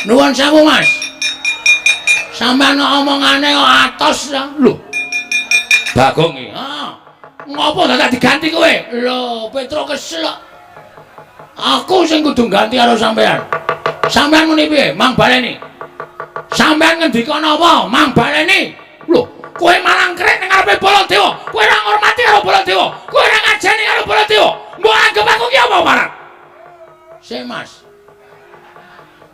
Nuwun sewu, Mas. Sampeyan omongane kok atos ta? Lho. Bagong iki. Ha. Ngopo dadak diganti kowe? Lho, Petro kesel kok. Aku sing kudu ganti karo sampeyan. Sampeyan muni piye? Mang baleni. Sampeyan ngendika napa? Mang baleni. Lho, kowe malah krek ning ngarepe Baladewa. Kowe ora ngurmati karo Baladewa. Kowe ora ngajeni karo Baladewa. Mbok anggep aku ki apa, Parat? Sik, Mas.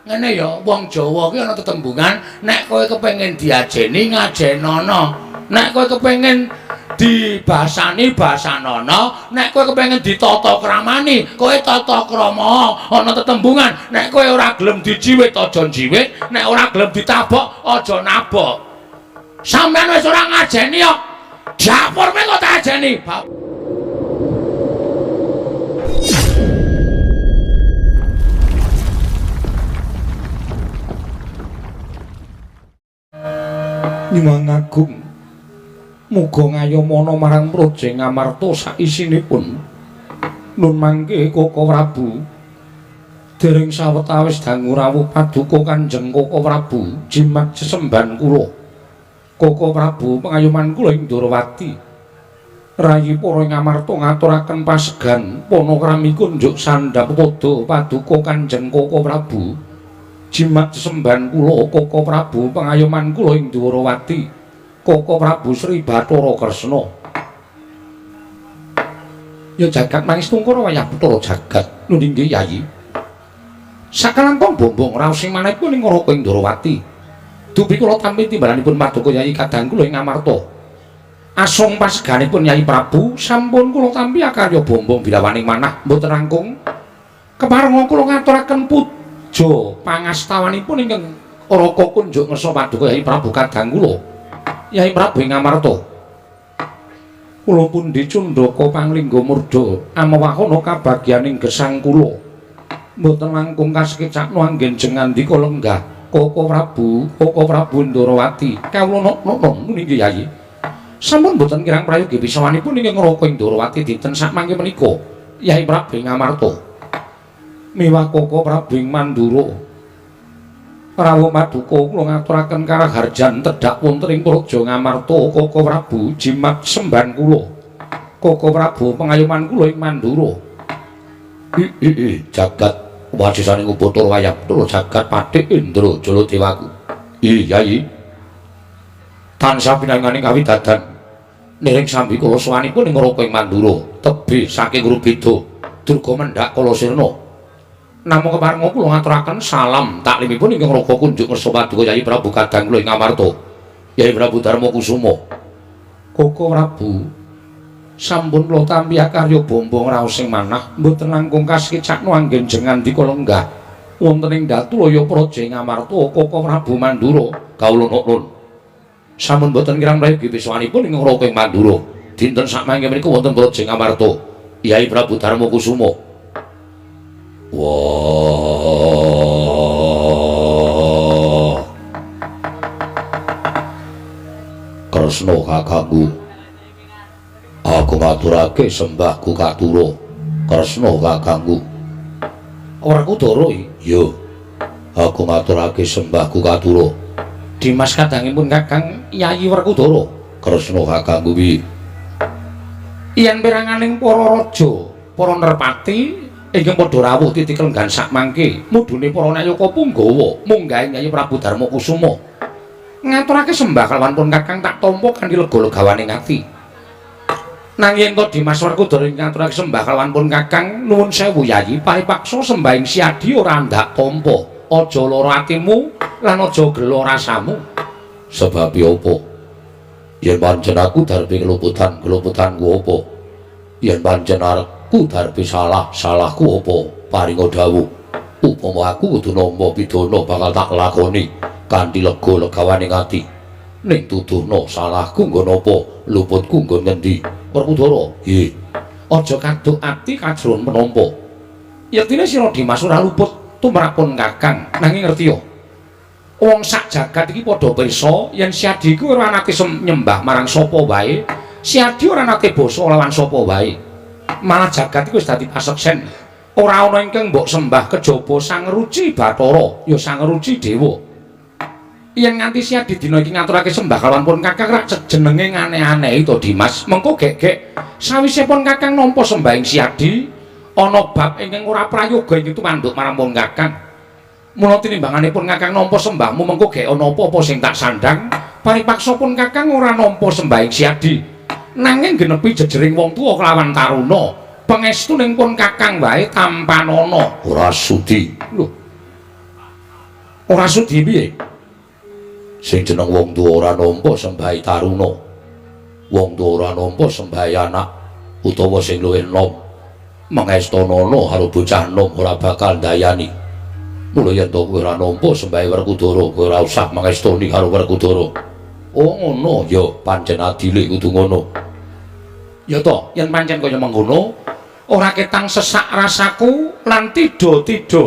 Ngene ya, wong Jawa ki ana tetembungan, nek kowe kepengin diajeni ngajenono, nek kowe kepengin dibasani basanono, nek kowe kepengin ditata kramani, kowe tata krama. Ana tetembungan, nek kowe ora gelem dijiwit aja njiwit, nek ora gelem ditabok aja nabok. Sampeyan wis ora ngajeni kok. Dapurme kok tak ajeni. Nyuwun agung muga ngayomana marang Praja Ngamarta saisinipun. Nun mangke Koko Prabu dereng sawetawis dangu rawuh paduka Kanjeng Koko Prabu jimat sesembahan kula. Koko Prabu pengayoman kula ing Ndorowati. Rayi para Ngamarta ngaturaken pasegan panakrami kunjuk sandhap pada paduka Kanjeng Koko Prabu. Jimat sesembahan kula Koko Prabu pengayoman kula ing Dwarawati. Koko Prabu Sri Bathara Kresna. Ya jagat mangestungkara wayah Bathara jagat. Nuwun inggih Yayi. Sakalangkung bombong raos sing manahipun ing Raka ing Dwarawati. Dupi kula tampi timbalanipun paduka Yayi kadang kula ing Ngamarta. Asung paseganipun Yayi Prabu sampun kula tampi akarya bombong bilawaning manah mboten langkung keparenga kula ngaturaken puja pangastawanipun ingkang Raka kunjuk ngersa paduka Yayi Prabu kadang kula. Yayi Prabu ing Ngamarta. Kula pundi cundhaka panglingga murda amewahana kabagyaning gesang kula. Mboten langkung kasekecakno anggen jengandika lenggah Koko Prabu, Koko Prabu Ndorowati. Kawula nok-nok nggih Yayi. Sampun mboten kirang prayogi pisawanipun ingkang Raka ing Ndorowati dinten sakmangke menika. Yayi Prabu ing Ngamarta. Miwah Koko Prabu ing Mandura. Rawuh paduka kula ngaturaken karaharjan tedhak wonten ing Praja Ngamarta Koko Prabu jimat sembahan kula. Koko Prabu pengayoman kula ing Mandura. I jagat wajisaning Bathara wayah Bathara jagat Pathik Indra Jaladewaku. Yayi. Tansah pinanganing kawidadan niring sambi kula sowanipun ing Raka ing Mandura tebih saking Rubeda durga mendhak kala sirna. Namung keparenga kula ngaturaken salam taklimipun ingkang Raka kunjuk ngersa paduka Yayi Prabu kadang kula ing Ngamarta. Yayi Prabu Darma Kusuma. Koko Prabu sampun kula tampi akarya bombong raos sing manah mboten langkung kasekecakno anggen jengandika lenggah wonten ing Datulaya Praja Ngamarta Koko Prabu Mandura. Kawula nuwun. Sampun mboten kirang prayogi pisawanipun ing Raka ing Mandura. Dinten sakmangke menika wonten Praja Ngamarta. Yayi Prabu Darma Kusuma. Wah. Kresna kakangku. Aku ngaturake sembahku katura. Kresna kakangku. Werkudara iya. Aku ngaturake sembahku katura. Dimas kadangipun Kakang Yayi Werkudara. Kresna kakangku piye? Yen peranganing para raja, para nerpati ingkang padha rawuh titi klenggan sakmangke mudune para nayaka punggawa munggahe Yayi Prabu Darma Kusuma ngaturake sembah kalawan pun Kakang tak tampa kanthi lega-legawaning ati. Nanging yen to Dimas Werkudara ngaturake sembah kalawan pun Kakang nuwun sewu Yayi paripaksa sembahing Siadi ora ndak tampa. Aja lara atimu lan aja gela rasamu. Sebab apa? Yen pancen aku darbe keluputan, keluputanku apa? Yen pancen aku darbe salah, salahku apa? Paringa dawuh. Upama aku kudu nampa pidana bakal tak lakoni kanthi lega legawaning ati. Ning tuduhna salahku nggon apa? Luputku nggon ngendi? Werkudara, nggih. Aja kaduk ati kajron penampa. Yektine sira Dimas ora luput tumrapun Kakang, nanging ngerti ya. Wong sak jagat iki padha pirsa yen Siadi iku ora nate nyembah marang sapa wae. Siadi ora nate basa lawan sapa wae. Malah jagat iku wis dadi paseksen. Ora ana ingkang mbok sembah kejaba Sang Ruci Bathara, ya Sang Ruci Dewa. Yen nganti Siadi dina iki ngaturake sembah kalawan pun Kakang rak jenenge ngane-anehi to Dimas. Mengko gek-gek sawise pun Kakang nampa sembah ing Siadi, ana bab ingkang ora prayoga ing tumanduk marang pun Kakang. Mula tinimbanganipun Kakang nampa sembahmu mengko gek ana apa-apa sing tak sandhang, paripaksa pun Kakang ora nampa sembah ing Siadi. Nanging genepi jejering wong tuwa kelawan taruna, pangestuning pun Kakang wae tampanana. Ora sudi. Lho. Ora sudi piye? Sing jeneng wong tuwa ora nampa sembahe taruna. Wong tuwa ora nampa sembahe anak utawa sing luwih enom. Mangestanana karo bocah enom ora bakal ndayani. Mula yen to kowe ora nampa sembahe Werkudara, kowe ora usah mangestoni karo Werkudara. Oh ngono, ya pancen adile kudu ngono. Ya to, yen pancen kaya mengkono, ora ketang sesak rasaku lan tidha-tidha.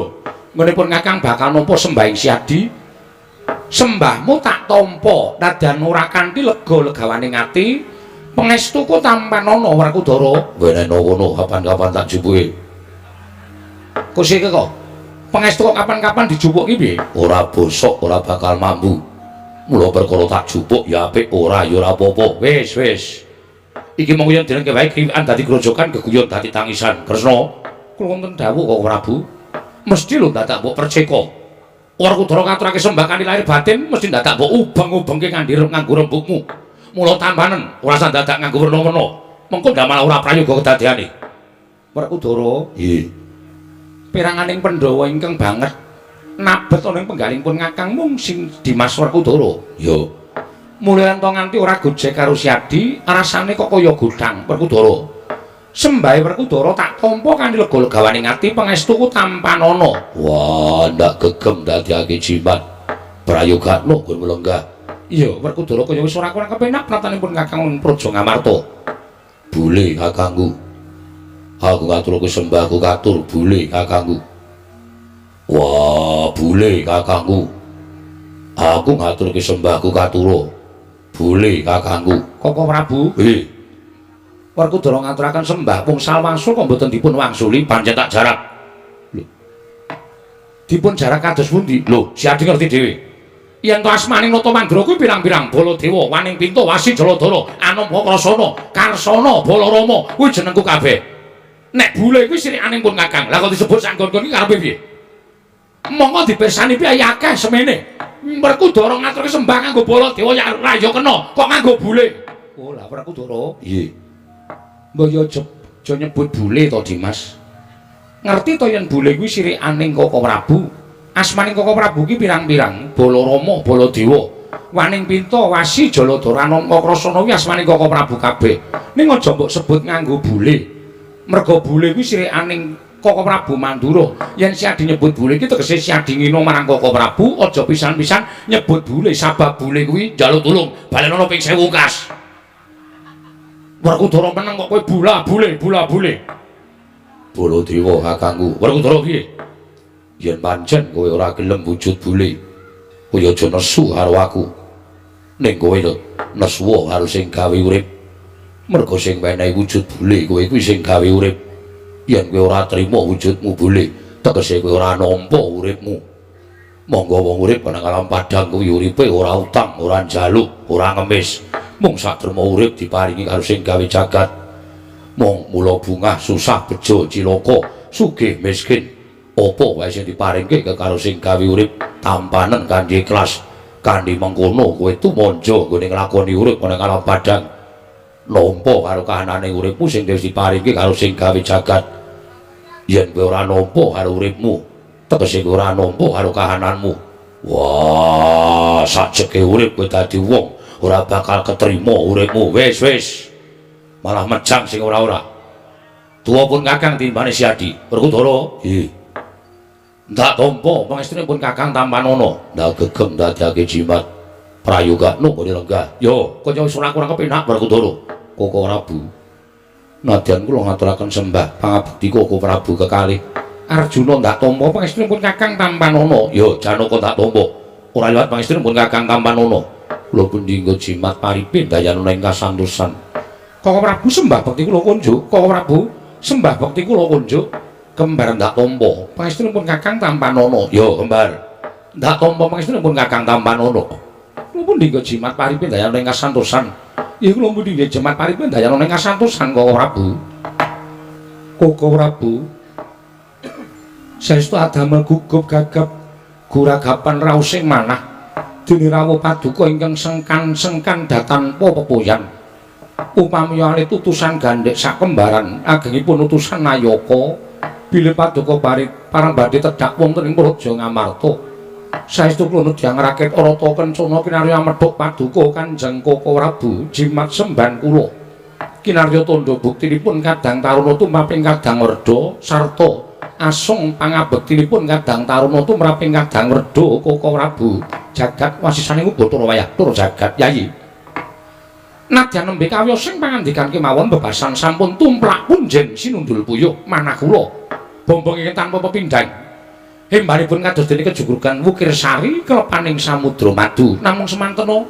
Nggone pun Kakang bakal nampa sembah ing Siadi. Sembahmu tak tampa, nadyan ora kanthi lega legawaning ati, pangestuku tampanana Werkudara. Weneno kono kapan-kapan tak jupuke. Kusike kok. Pangestu kok kapan-kapan dijupuk ki piye? Ora bosok, ora bakal mambu. Mula perkara tak jupuk ya apik, ora ya ora apa-apa. Wis, wis. Iki mung yen jenenge wae kriwikan dadi grojokan, geguyon dadi tangisan. Kresna, kula wonten dawuh kok Prabu. Mesti lho dadak mbok perceka. Werkudara ngaturake sembah kanthi lahir batin, mesti dadak mbok ubeng-ubengke ngandhi nganggo rembugmu. Mula tampanen, ora usah dadak nganggo werna-werna. Mengko ndak malah ora prayoga kedadeane. Werkudara, nggih. Piranganing Pandhawa ingkang banget nabet ana ing penggalihipun Kakang mung sing Dimas Werkudara. Ya. Mulya ento nganti ora gojek karo Siadi, rasane kok kaya godhang Werkudara. Sembahe Werkudara tak tampa kanthi lega-legawaning ati, pangestuku tampanana. Wah, ndak gegem dadiake jimat. Prayogakno nggon lenggah. Iya, Werkudara kaya wis ora kurang kepenak pratanipun Kakang ing Praja Ngamarta. Bule kakangku. Aku ngaturake sembahku katur bule kakangku. Wah, bule kakangku. Aku ngaturake sembahku katura. Bule kakangku. Koko Prabu? Nggih. Werkudara ngaturaken sembah wungsal wangsul kok mboten dipun wangsuli pancen tak jarak. Lho. Dipun jarak kados pundi? Lho, Siadi ngerti dhewe. Yen to asmaning Nata Mandura kuwi pirang-pirang Baladewa, Waning Pinta, Wasi Jaladara, Anampa Krasana, Karsana, Balarama, kuwi jenengku kabeh. Nek bule kuwi sirikaning pun Kakang. Lah kok disebut sanggon-gon iki karepe piye? Monggo dipirsani piye akeh semene. Werkudara ngaturke sembah nganggo Baladewa ya ora ya kena, kok nganggo bule. Oh, lah Werkudara. Nggih. Mbok ya aja nyebut bule to, Dimas. Ngerti to yen bule kuwi sirikaning Koko Prabu. Asmaning Koko Prabu ki pirang-pirang, Balarama, Baladewa, Waning Pinta, Wasi Jaladara, Anampa Krasana kuwi asmaning Koko Prabu kabeh. Ning aja mbok sebut nganggo bule. Merga bule kuwi sirikaning Koko Prabu Mandura. Yen Siadi nyebut bule iki tegese Siadi ngina marang Koko Prabu, aja pisan-pisan nyebut bule sabab bule kuwi njaluk tulung, balenono ping 1000 kas. Werkudara meneng kok kowe bula bule bula bule. Baladewa kakangku. Werkudara piye? Yen pancen kowe ora gelem wujud bule, kowe aja nesu karo aku. Ning kowe nesuwa karo sing gawe urip. Merga sing menehi wujud bule kowe kuwi sing gawe urip. Yen kowe ora trima wujudmu bule, tegese kowe ora nampa uripmu. Monggo wong urip nang alam padhang kuwi uripe ora utang, ora njaluk, ora ngemis. Mung saderma urip diparingi karo sing gawe jagat. Mung mula bungah susah bejo cilaka, sugih miskin, apa wae sing diparingke karo sing gawe urip tampanen kanthi ikhlas. Kanthi mengkono kowe tumanja nggone nglakoni urip nang alam padhang. Nampa karo kahanane uripmu sing wis diparingke karo sing gawe jagat. Yen kowe ora nampa karo uripmu, tegese kowe ora nampa karo kahananmu. Wah, sajeke urip kowe dadi wong ora bakal ketrima uripmu. Wis, wis. Malah mejang sing ora-ora. Tuwa pun Kakang timbane Siadi. Werkudara, nggih. Ndak tampa pangestune pun Kakang tampanana. Ndak gegem dadake jimat. Prayogakno nggone lenggah. Yo, kaya wis ora kurang kepenak Werkudara. Koko Prabu. Nadyan kula ngaturaken sembah pangabekti Koko Prabu kekalih. Arjuna ndak tampa pangestune pun Kakang tampanana. Yo, Janaka ndak tampa. Ora liwat pangestune pun Kakang tampanana. Kula pundi nggo jimat paripe dayanana ing kasantosan. Koko Prabu sembah bekti kula kunjuk. Koko Prabu sembah bekti kula kunjuk. Kembar ndak tampa. Pangestunipun Kakang Tampanana. Ya, kembar. Ndak tampa pangestunipun Kakang Tampanana. Kula pundi jimat paripe dayana ing kasantosan. Ya kula pundi jimat paripe dayana ing kasantosan Koko Prabu. Koko Prabu. Saestu adamel gugup gagap guragapan raosing manah. Dene rawuh paduka ingkang sengkan-sengkan datanpa pepoyan. Upami alit utusan gandhek sakembaran agengipun utusan Nayaka bilih paduka parang badhe tedhak wonten ing Praja Ngamarta. Saestu kula nedyang raket Arata Kencana kinarya amedhuk paduka Kanjeng Koko Prabu jimat semban kula. Kinarya tandha buktinipun kadang taruna tumraping kadang werda sarta asung pangabektinipun kadang taruna tumraping kadang werda Koko Prabu jagat wasisaning Bathara wayah tur jagat Yayi. Nadyan nembe kawiyos sing pangandikan kemawon bebasan sampun tumplak punjen sinundul puyuh manah kula. Bombong ingkang tanpa pepindhan. Hembanipun kados dene kejugrugan Wukir Sari kelepaning samudra madu. Namung semantena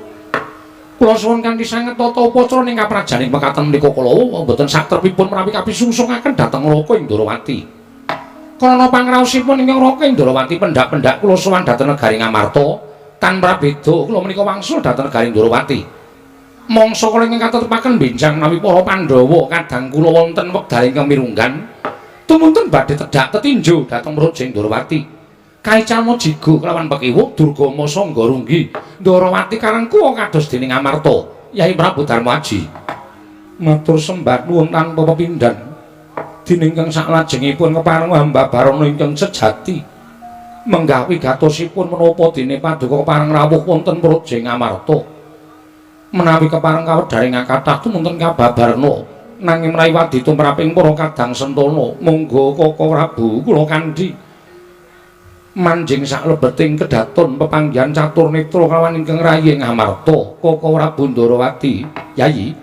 kula suwun kanthi sanget tata upacara ing kaprajaning mekaten menika kala wau mboten satrepipun menawi kapisungsungaken dhateng Raka ing Ndorowati. Krana pangraosipun ingkang Raka ing Ndorowati pendak-pendak kula sowan dhateng negari Ngamarta tanpa beda kula menika wangsul dhateng negari Ndorowati. Mangsa kala ingkang katetepaken benjang menawi para Pandhawa kadang kula wonten wekdal ingkang mirunggan tumunten badhe tedhak tetinju dhateng Praja Ndorowati. Kaicalma jigo kelawan pekiwuh Durgama sangga runggi Ndorowati karangkuwa kados dening Amarta. Yai Prabu Darmaji matur sembah nuwun tanpa pepindhan dene ingkang saklajengipun kepareng hamba barana ingkang sejati menggah wigatosipun menapa dene paduka kepareng rawuh wonten Praja Ngamarta. Menawi kepareng kawedharing kathah tumunten kababarna nanging menawi wadi tumraping para kadang sentana monggo Koko Prabu kula kandhi manjing saklebeting kedaton pepanggihan catur netra kawan ingkang rayi Ngamarta Koko Prabu Ndorowati. Yayi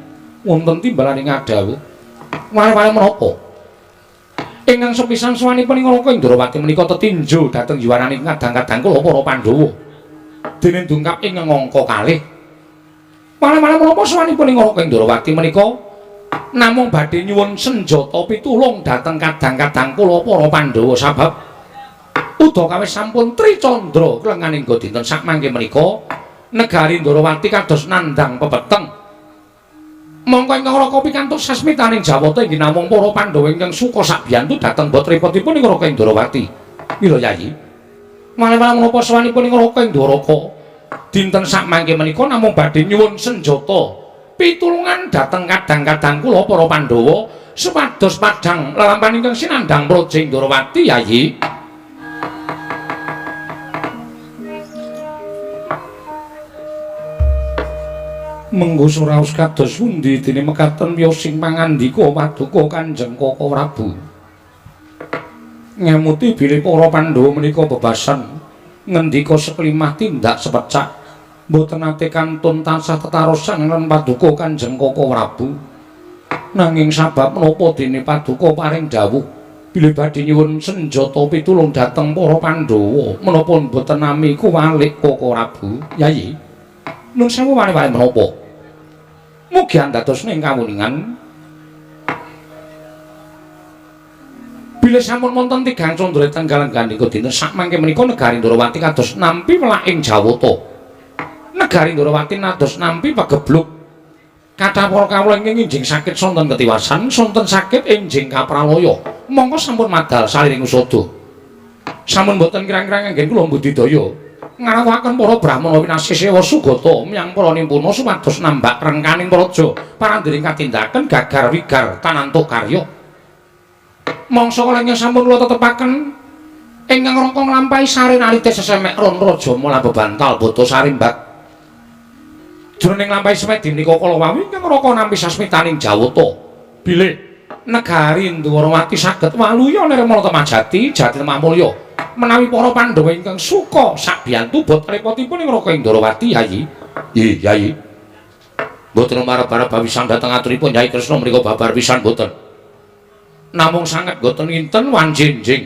wonten timbalane ngadhawuh wale-wale menapa ingkang sepisan sowanipun ing Raka Ndorowati menika tetinju dhateng yuwananing kadang-kadang kula para Pandhawa dene dungkap ing angka kalih. Wale-wale menapa sowanipun ing Raka Ndorowati menika namung badhe nyuwun senjata pitulung dhateng kadang-kadang kula para Pandhawa sabab udakawis sampun tricandra klenganing dinten sakmangke menika negari Ndorowati kados nandhang pepeteng. Mongko ingkang Raka pikantuk sasmitaning Jawata inggih namung para Pandhawa ingkang suka sabiyantu dhateng botripotipun ing Raka Ndorowati. Mila Yayi, wale-wale menapa sowanipun ing Raka Ndoraka dinten sakmangke menika namung badhe nyuwun senjata pitulungan dhateng kadang-kadang kula para Pandhawa supados padhang lelampahan ingkang sinandhang Praja Ndorowati. Yayi, mengko suraos kados pundi dene mekaten wiyosing pangandika paduka Kanjeng Koko Prabu ngemuti bilih para Pandhawa menika bebasan ngendika seklimah tindak sepecak mboten nate kantun tansah tetarosan lan paduka Kanjeng Koko Prabu. Nanging sabab menapa dene paduka paring dawuh bilih badhe nyuwun senjata pitulung dhateng para Pandhawa menapa mboten nami kuwalik Koko Prabu? Yayi, nun sewu wale-wale menapa mugi andados ing kawuningan bilih sampun wonten tigang candra tenggal gandika dinten sakmangke menika negari Ndorowati kados nampi welaking Jawata. Negari Ndorowati nados nampi pagebluk kathah para kawula ingkang enjing sakit sonten ketiwasan sonten sakit enjing kapralaya. Mongko sampun madal saliring usada. Sampun boten kirang-kirang anggen kula mbudidaya ngrawuhaken para brahmana winasih sewa sugata miyang para nimpuna supados nambak rengkaning praja parandiring katindaken gagar wigar tanantuk karya. Mangsa kala ingkang sampun kula tetepaken ingkang raka nglampahi sare nalite sesemek ron raja mula bebantal bata sarimbak. Jroning nglampahi semedi menika kala wau ingkang raka nampi sasmitaning Jawata bilih negari Ndorowati saged waluya nirmala temajati jati lemah mulya menawi para Pandhawa ingkang suka sabiyantu bot repotipun ing Raka Ndorowati. Yayi, nggih Yayi, mboten marep-arep bawisan dhateng aturipun Yai Kresna menika babar pisan mboten. Namung sanget mboten nginten wanjinjing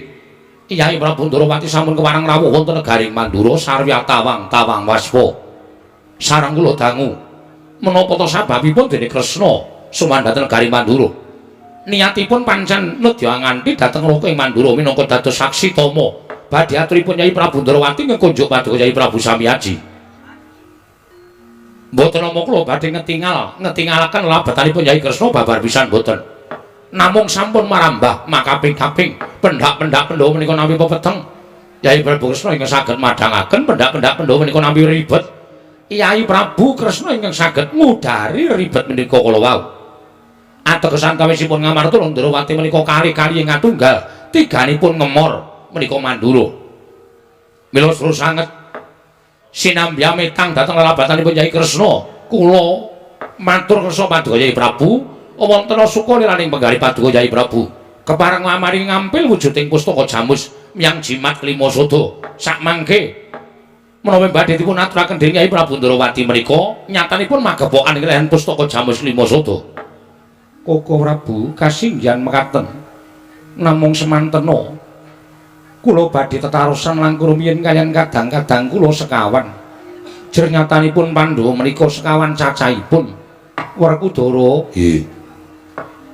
Yai Prabu Ndorowati sampun kewareng rawuh wonten negari Mandura sarwi tawang tawang waspa sareng kula dangu menapa ta sababipun dene Kresna sowan dhateng negari Mandura. Niatipun pancen nedya nganti dhateng Raka ing Mandura minangka dados saksi tama badhe aturipun Yai Prabu Ndrawati ngekunjuk paduka Yai Prabu Samyaji. Mboten nampa kula badhe ngetingalaken labetanipun Yai Kresna babar pisan mboten. Namung sampun marambah makaping-kaping pendhak-pendhak Pandhawa menika nampi pepeteng. Yai Prabu Kresna ingkang saged madhangaken pendhak-pendhak Pandhawa menika nampi ribet. Yai Prabu Kresna ingkang saged ngudari ribet menika kala wau. Ateges antawisipun Ngamarta lan Ndrawati menika kali-kali ing atunggal tiganipun ngemor menika Mandura. Mila seru sanget sinambi ametang dhateng lelabatanipun Yai Kresna. Kula matur kersa paduka Yai Prabu wonten suka liraning penggalih paduka Yai Prabu. Kepareng ngamari ngampil wujuding pustaka jamus miyang jimat lima sada. Sakmangke menawi badhe dipun aturaken dening Yai Prabu Ndrawati menika nyatanipun magepokan kaliyan pustaka jamus lima sada. Koko Prabu kasinggihan mekaten namung semantena kula badhe tetarosan langkung rumiyin kaliyan kadang-kadang kula sekawan. Jer nyatanipun Pandhawa menika sekawan cacahipun. Werkudara, nggih.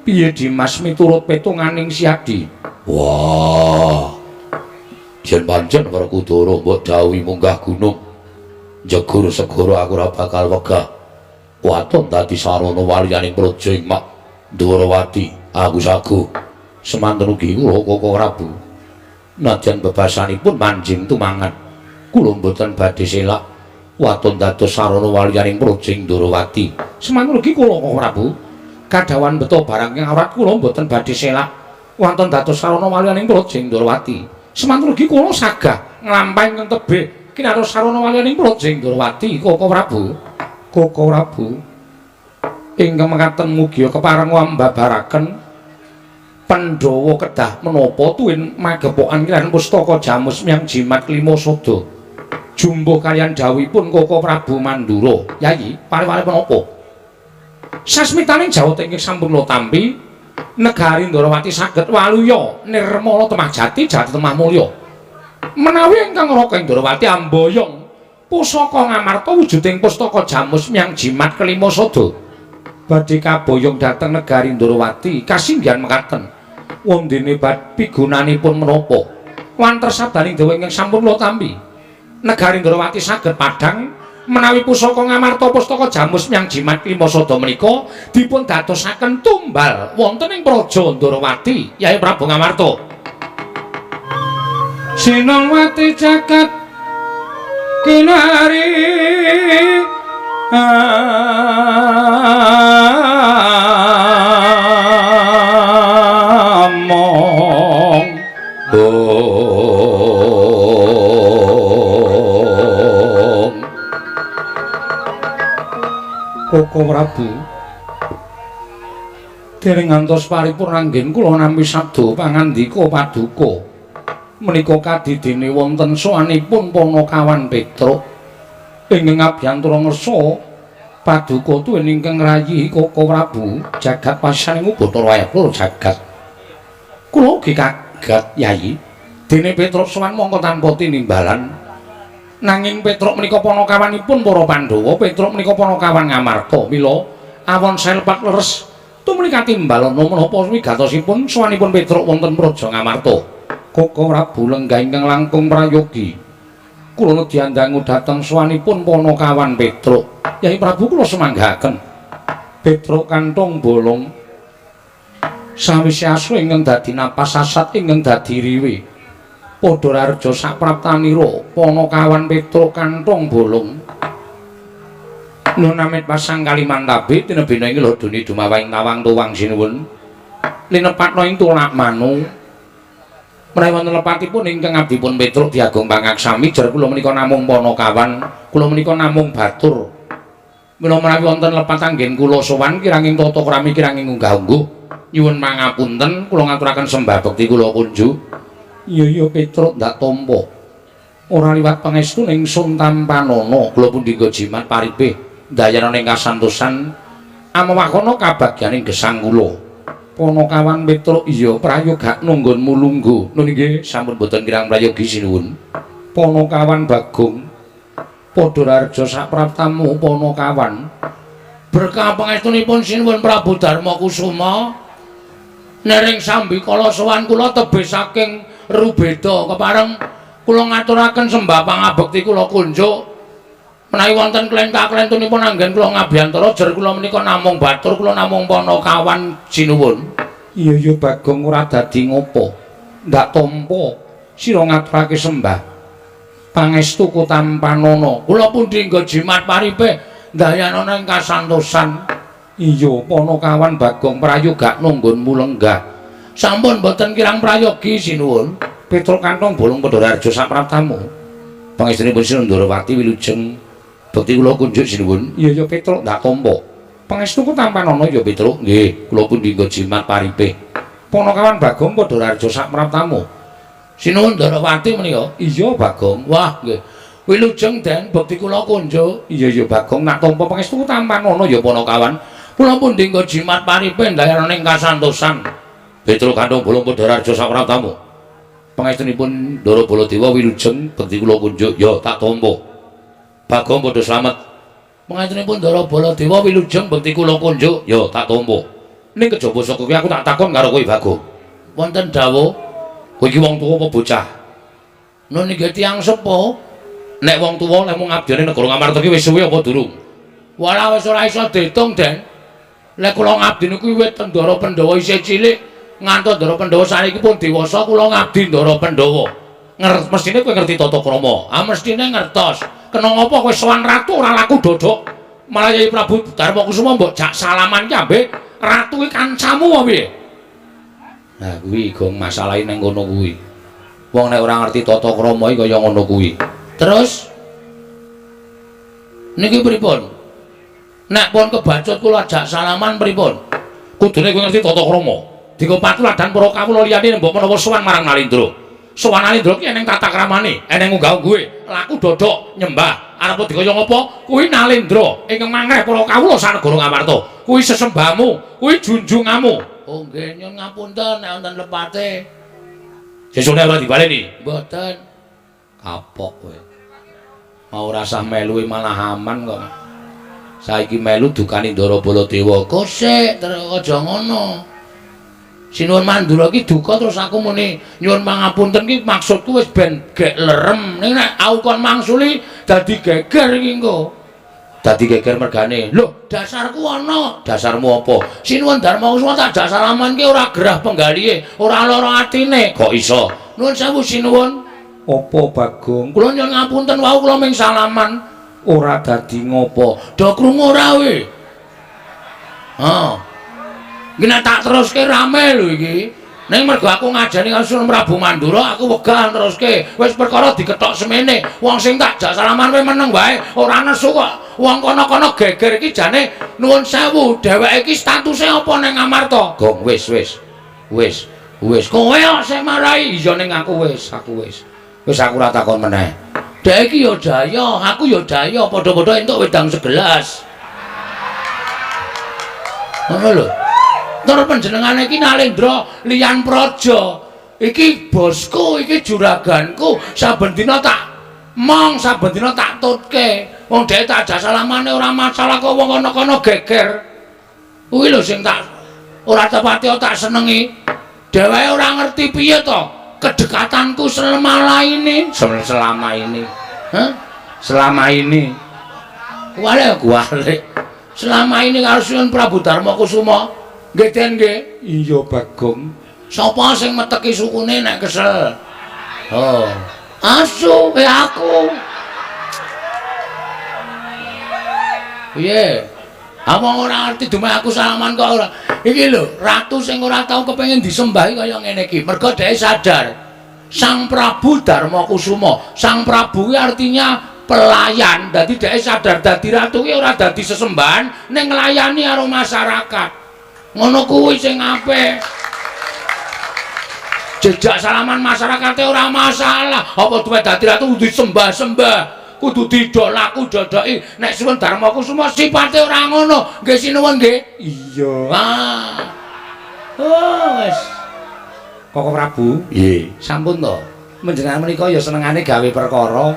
Piye Dimas miturut petunganing Siadi? Wah. Yen pancen Werkudara mbok dawuhi munggah gunung njegur segara aku ora bakal wegah. Waton dadi sarana waliyaning praja ing Mak Ndrawati, aku sagu. Semanten ugi kula Koko Prabu. Nadyan bebasanipun manjing tumangan, kula mboten badhe selak waton dados sarana waliyaning praja ing Ndrawati. Semanten ugi kula Koko Prabu. Kadhawan beto barang ing awrat kula mboten badhe selak wonten dados sarana waliyaning praja ing Ndrawati. Semanten ugi kula sagah nglampahi ing tebih kinaros sarana waliyaning praja ing Ndrawati Koko Prabu. Koko Prabu ingkang mekaten mugia kepareng mbabaraken Pandhawa kedah menapa tuwin magepokan kaliyan pustaka jamus miyang jimat lima sada. Jumbuh kaliyan dawuhipun Koko Prabu Mandura. Yayi, pare-pare menapa? Sasmitaning jawata ingkang sampun kula tampi, negari Ndrawati saged waluya nirmala temah jati jati temah mulya. Menawi ingkang Raka ing Ndrawati amboyong pusaka Ngamarta wujuding pustaka jamus miyang jimat kelima sada. Badhe kaboyong dhateng negari Ndrawati kasinggihan mekaten. Wondene pigunanipun menapa? Wanter sabdaning dewa ingkang sampun kula tampi. Negari Ndrawati saged padhang menawi pusaka Ngamarta pustaka jamus miyang jimat lima sada menika dipun dadosaken tumbal wonten ing praja Ndrawati Yai Prabu Ngamarta. Sinawati jagat kinari among Koko Prabu dereng ngantos paripurna anggen kula nampi sabda pangandika paduka menika kadidene wonten sowanipun Panakawan Petruk ingkang abyantura ngersa paduka tuwin ingkang ngrayi Koko Prabu jagat pasaning Bathara Wayah jagat. Kula ugi kaget Yayi dene Petruk sowan mongko tanpa tinimbalan. Nanging Petruk menika panakawanipun para Pandhawa, Petruk menika panakawan Ngamarta. Mila awon selepat leres tumuli katimbalana menapa wigatosipun sowanipun Petruk wonten praja Ngamarta. Koko Prabu lenggah ingkang langkung prayogi. Kula nedyandangu dhateng sowanipun panakawan Petruk. Yai Prabu kula semanggaken. Petruk kantong bolong sawise asu ingkang dadi napas sasat ingkang dadi riwe. Padha rareja sapraptanira Panakawan Petruk kantong bolong. Nun amit pasang Kalimantabe tinebina ing lodone dumawahing tawang tuwang sinuwun. Linepatna ing tulak manu. Menawi wonten lepatipun ingkang abdipun Petruk diagung pangaksami jer kula menika namung panakawan, kula menika namung batur. Mila menawi wonten lepat anggen kula sowan kiranging tata krami kiranging unggah-ungguh nyuwun pangapunten kula ngaturaken sembah bekti kula kunjuk. Iya iya Petruk ndak tampa. Ora liwat pangestu ning sun tampanana kula pundi nggo jimat paripih ndayana ning kasantosan amawakono kabagyaning gesang kula. Panakawan Petruk iya prayoga nunggonmu lungguh. Nun inggih sampun boten kirang prayogi sinuwun. Panakawan Bagong padha rareja sapraptamu Panakawan. Berkah pangestunipun sinuwun Prabu Darma Kusuma. Nering sambikala sowan kula tebih saking Rubeda kepareng kula ngaturaken sembah pangabekti kula kunjuk. Menawi wonten klenta-klentunipun anggen kula ngabiyantara jer kula menika namung batur kula namung panakawan sinuwun. Iya ya Bagong ora dadi ngopo. Ndak tampa sira ngaturake sembah pangestu kutampanana. Kula pundi nggo jimat paripe ndayanana ing kasantosan. Iya panakawan Bagong prayoga nunggonmu lenggah. Sampun boten kirang prayogi sinuwun. Petruk Kantong Bolong Pandharaharja sapraptamu. Pangestunipun Sinuwun Ndorowati wilujeng bekti kula kunjuk sinuwun. Iya ya Petruk ndak tampa. Pangestuku tampanana ya Petruk. Nggih, kula pundi nggo jimat paripe. Panakawan Bagong Pandharaharja sapraptamu. Sinuwun Ndorowati menika? Iya Bagong. Wah nggih. Wilujeng Den bekti kula kunjuk. Iya ya Bagong nak tampa pangestuku tampanana ya panakawan. Kula pundi nggo jimat paripe ndayanana ing kasantosan. Petruk Kantong Bolong Pandharaharja sapraptamu. Pangestunipun Ndara Baladewa wilujeng bekti kula kunjuk ya tak tampa. Bagong padha slamet. Pangestunipun Ndara Baladewa wilujeng bekti kula kunjuk ya tak tampa. Ning kejaba saka kuwi aku tak takon karo kowe Bagong. Wonten dawuh, kowe iki wong tuwa apa bocah? Nun nggih tiyang sepuh. Nek wong tuwa lek mung ngabdiane negara Ngamarta ki wis suwe apa durung? Walah wis ora iso diitung, Den. Lek kula ngabdi niku wiwit Ndara Pandhawa isih cilik ngantos Ndara Pandhawa saniki pun dewasa kula ngabdi Ndara Pandhawa. Mestine kowe ngerti tata krama. Ah mestine ngertos. Kena ngapa kowe sowan ratu ora laku dodok. Malah Yai Prabu Darma Kusuma mbok jak salaman ki ambek ratu ki kancamu apa piye? Nah kuwi gong masalahe nang kono kuwi. Wong nek ora ngerti tata krama iki kaya ngono kuwi. Terus niki pripun? Nek pun kebacut kula jak salaman pripun? Kudune kowe ngerti tata krama. Dinggo patuladan para kawula liyane mbok menawa sowan marang Nalindra. Sowan Nalindra ki eneng tata kramane, eneng unggah-ungguhe, laku dodok nyembah. Arep dikaya ngapa? Kuwi Nalindra ingkang mangreh para kawula sanegara Ngamarta. Kuwi sesembahmu, kuwi junjunganmu. Oh nggih, nyuwun ngapunten nek wonten lepate. Sesune ora dibaleni? Mboten. Kapok kowe. Mau rasah melu malah aman kok. Saiki melu dukani Ndara Baladewa. Kosek terus aja ngono. Sinuwun Mandura ki duka terus aku muni nyuwun pangapunten ki maksudku wis ben gek lerem. Ning nek aku kon mangsuli dadi geger iki engko. Dadi geger mergane. Lho, dasarku ana. Dasarmu apa? Sinuwun Darma Kusuma tak jak salaman ki ora gerah penggalihe, ora lara atine. Kok iso? Nuwun sewu sinuwun. Apa Bagong? Kula nyuwun ngapunten wau kula ming salaman. Ora dadi ngopo. Do krungu ora kowe? Ha. Iki nek tak teruske rame lho iki. Ning mergo aku ngajani karo Sunan Prabu Mandura, aku wegah teruske. Wis perkara dikethok semene. Wong sing tak jak salaman kowe meneng wae, ora nesu kok. Wong kono-kono geger iki jane nuwun sewu, dheweke iki statuse apa ning Ngamarta? Gong wis wis. Wis, wis. Kowe kok sing marai? Iya ning aku wis, aku wis. Wis aku ora takon meneh. Dhek iki ya daya, aku ya daya, padha-padha entuk wedang segelas. Ngono lho. Tur panjenengane iki Nalendra liyan praja. Iki bosku, iki juraganku, saben dina tak mong, saben dina tak tutke. Wong dhek tak jak salamane ora masalah kok wong kono-kono geger. Kuwi lho sing tak ora tepati tak senengi. Dheweke ora ngerti piye to kedekatanku selama ini. Selama ini. Hah? Selama ini. Kuwale kuwale. Selama ini karo Sunan Prabu Darma Kusuma. Nggih Den nggih. Iya Bagong. Sapa sing meteki sukune nek kesel? Oh. Asu aku. Piye? Wong ora ngerti dumeh aku salaman kok ora. Iki lho, ratu sing ora tau kepengin disembahi kaya ngene iki. Mergo dhek sadar Sang Prabu Darma Kusuma. Sang Prabu kuwi artinya pelayan. Dadi dhek sadar dadi ratu kuwi ora dadi sesembahan ning nglayani karo masyarakat. Ngono kuwi sing apik. Jejak salaman masyarakate ora masalah. Apa duwe dadi ratu kudu disembah-sembah, kudu didolaku dodoki. Nek Sunan Darma Kusuma sipate ora ngono. Nggih sinuwun nggih. Iya. Ah. Oh wis. Koko Prabu, nggih. Sampun to. Panjenengan menika ya senengane gawe perkara.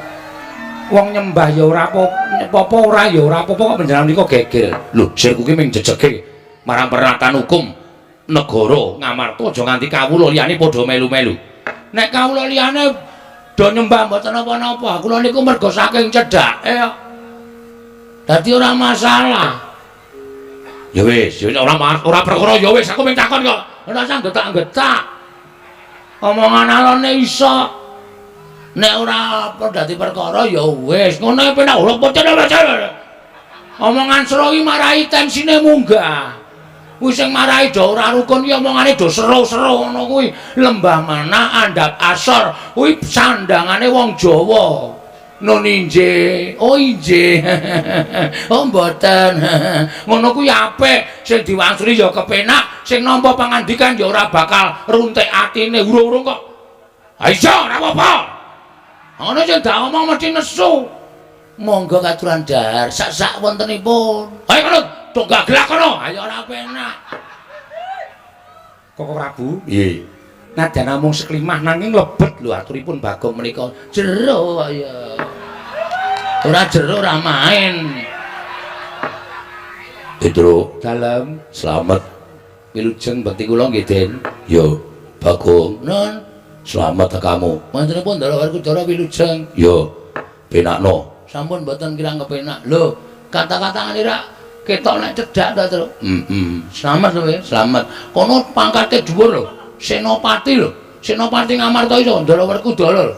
Wong nyembah ya ora apa-apa, ora ya ora apa-apa kok panjenengan menika geger. Lho, sirku ki ming jejege marang pernatan hukum. Negara Ngamarta aja nganti kawula liyane padha melu-melu. Nek kawula liyane do nyembah mboten napa-napa, kula niku mergo saking cedhake kok. Dadi ora masalah. Ya wis, ya ora perkara ya wis, aku mung takon kok. Ora usah getak-getak. Omongan alone iso. Nek ora apa dadi perkara ya wis, ngono penak ora pocen. Omongan sero iki marai tensine munggah. Kuwi sing marai do ora rukun ki omongane do seru-seru ngono kuwi. Lembah mana andhap asor kuwi sandangane wong Jawa. Nun injih, oh injih. Oh mboten. Ngono kuwi apik, sing diwangsuli ya kepenak, sing nampa pangandikan ya ora bakal runtik atine urung-urung kok. Ha iya, ora apa-apa. Ngono sing dak omong mesti nesu. Monggo katuran dahar sak-sak wontenipun. Ayo kono, tok gaglak kono. Ayo ora penak. Koko Prabu? Nggih. Nadyan namung seklimah nanging lebet lho aturipun Bagong menika. Jero kok ya. Ora jero ora main. Petro, dalem slamet. Wilujeng bekti kula nggih, Den. Yo, Bagong. Nun, slamet kamu. Wontenipun Ndara Werkudara wilujeng. Yo, penakno. Sampun mboten kirang kepenak. Lho, kata-katane rak ketok nek cedhak ta, Tru? Heeh. Slamet kowe, slamet. Kono pangkate dhuwur lho. Senopati lho. Senopati Ngamarta iso Ndara Werkudara lho.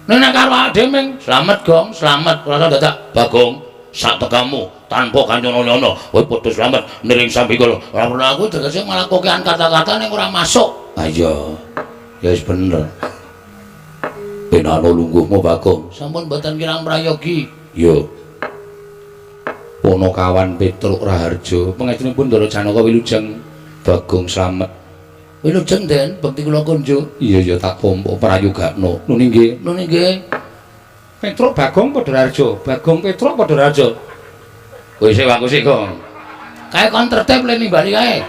Nek karo awake dhewe ming slamet, Gong, slamet. Ora dadak Bagong, sak tekamu tanpa kanyono-nyono kowe padha slamet niring sambikala. Ora perlu aku tegese malah kokean kata-kata ning ora masuk. Ha iya. Ya wis bener. Penakno lungguhmu Bagong. Sampun mboten kirang prayogi. Yo. Ponokawan Petruk Raharja, pangestunipun Ndara Janaka wilujeng. Bagong slamet. Wilujeng, Den, bekti kula kunjuk. Iya ya tak tampa prayogakno. Nun inggih. Nun inggih. Petruk Bagong padha Raharja, Bagong Petruk padha Raharja. Kowe sik aku sik, Gong. Kae kon tertib le nimbali kae.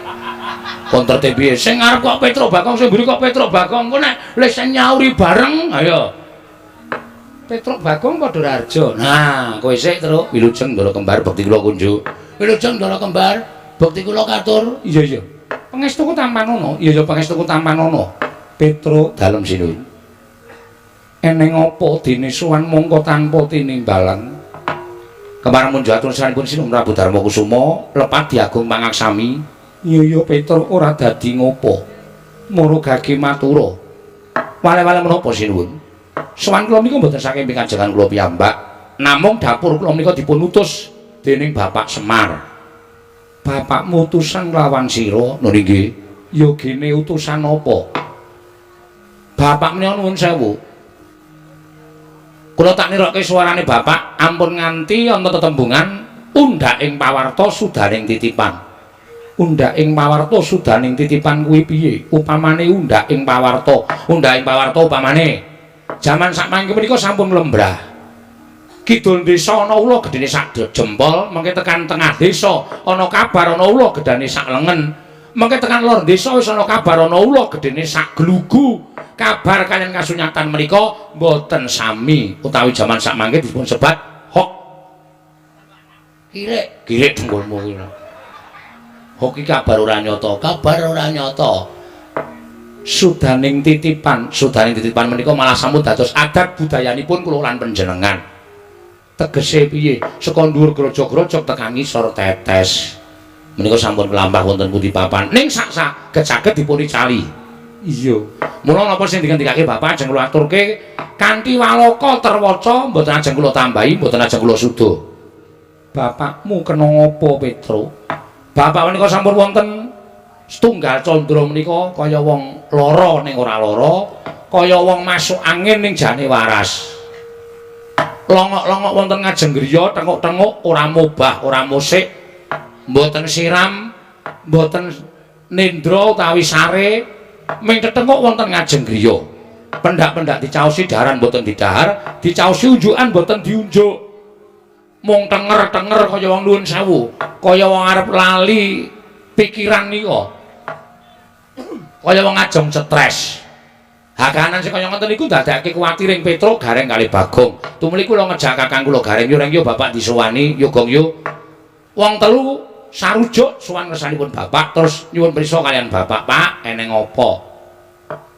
Kon tertib piye? Sing ngarep kok Petruk Bagong, sing mburi kok Petruk Bagong. Engko nek le sing nyauri bareng, ayo. Petruk Bagong padha Raharja. Nah, kowe sik, Truk. Wilujeng Ndara Kembar bekti kula kunjuk. Wilujeng Ndara Kembar, bekti kula katur. Iya iya. Pangestuku tampanono. Iya iya pangestuku tampanono. Petruk dalem sinuwun. Eneng apa dene sowan mongko tanpa tinimbalan? Kembar munjuk atur saranipun Sinuwun Prabu Darma Kusuma lepat diagung pangaksami. Iya iya Petruk ora dadi ngopo. Moro gage matura. Wale-wale menapa sinuwun? Sowan kula menika mboten saking pikajengan kula piyambak, namung dapur kula menika dipun utus dening Bapak Semar. Bapakmu utusan lawan sira? Nun inggih. Ya gene utusan apa? Bapak menika nuwun sewu. Kula tak nirokke suarane bapak, ampun nganti ana tetembungan undhak ing pawarta sudaning titipan. Undhak ing pawarta sudaning titipan kuwi piye? Upamane undhak ing pawarta, undhak ing pawarta upamane jaman sakmangke menika sampun lembrah. Kidul desa ana ula gedene sak jempol, mengke tekan tengah desa ana kabar ana ula gedane sak lengen. Mengke tekan lor desa wis ana kabar ana ula gedene sak glugu. Kabar kaliyan kasunyatan menika mboten sami utawi jaman sakmangke dipun sebat hok. Kirik, kirik dengkulmu kuwi. Hok iki kabar ora nyata, kabar ora nyata. Sudaning titipan, sudaning titipan menika malah sampun dados adat budayanipun kula lan panjenengan. Tegese piye? Saka dhuwur grojog-grojog tekan ngisor tetes. Menika sampun mlampah wonten pundi papan. Ning sak-sak saged dipun icali. Iya. Mula napa sing dingendikake bapak ajeng kula aturke kanthi waloka terwaca mboten ajeng kula tambahi, mboten ajeng kula suda. Bapakmu kena ngapa, Petruk? Bapak menika sampun wonten setunggal candra menika kaya wong lara ning ora lara, kaya wong masuk angin ning jane waras. Longok-longok wonten ngajeng griya, tenguk-tenguk ora mobah, ora musik, mboten siram, mboten nendra utawi sare, ming tetenguk wonten ngajeng griya. Pendak-pendak dicaosi daharan mboten didahar, dicaosi unjukan mboten diunjuk. Mung tenger-tenger kaya wong nuwun sewu, kaya wong arep lali pikiran nika. Kaya wong ajeng stres. Hakanan sing kaya ngoten niku ndadekake kuwatir ing Petruk Gareng kali Bagong. Tumuli kula ngejak kakang kula Gareng yo reng yo bapak disowani, yo gong yo. Wong telu sarujuk sowan ngersanipun bapak terus nyuwun prisa kaliyan bapak, Pak, eneng apa?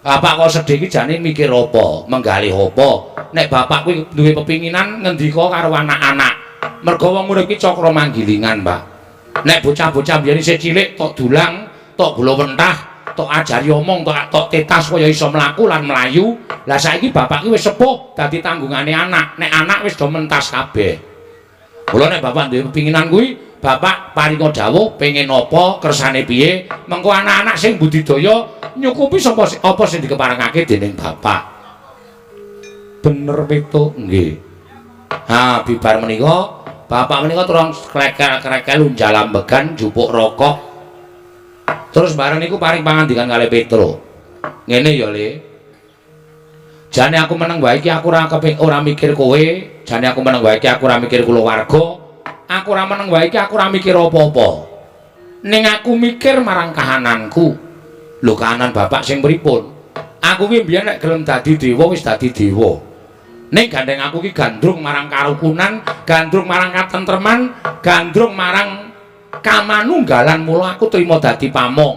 Bapak kok sedih iki jane mikir apa, menggalih apa? Nek bapak kuwi duwe pepinginan ngendika karo anak-anak. Mergo wong urip iki cakra manggilingan, Pak. Nek bocah-bocah biyen isih cilik tok dulang, tok gula wentah, tok ajari omong, tok tetas kaya iso mlaku lan mlayu. Lah saiki bapak ki wis sepuh dadi tanggungane anak. Nek anak wis do mentas kabeh. Mula nek bapak duwe pepinginan kuwi, bapak paringa dawuh pengen apa, kersane piye, mengko anak-anak sing budidaya nyukupi sapa apa sing dikeparengake dening bapak. Bener Petuk? Nggih. Ha, bibar menika bapak menika turun krekel-krekel unjal ambegan jupuk rokok. Terus bareng niku paring pangandikan kalih Petro. Ngene ya, Le. Jane aku meneng wae iki aku ora keping ora mikir kowe, jane aku meneng wae iki aku ora mikir kulawarga. Aku ora meneng wae iki aku ora mikir apa-apa. Ning aku mikir marang kahananku. Lho kahanan bapak sing pripun? Aku ki mbiyen nek gelem dadi dewa wis dadi dewa. Ning gandeng aku ki gandrung marang karukunan, gandrung marang katentreman, gandrung marang kamanunggalan, mula aku trima dadi pamong.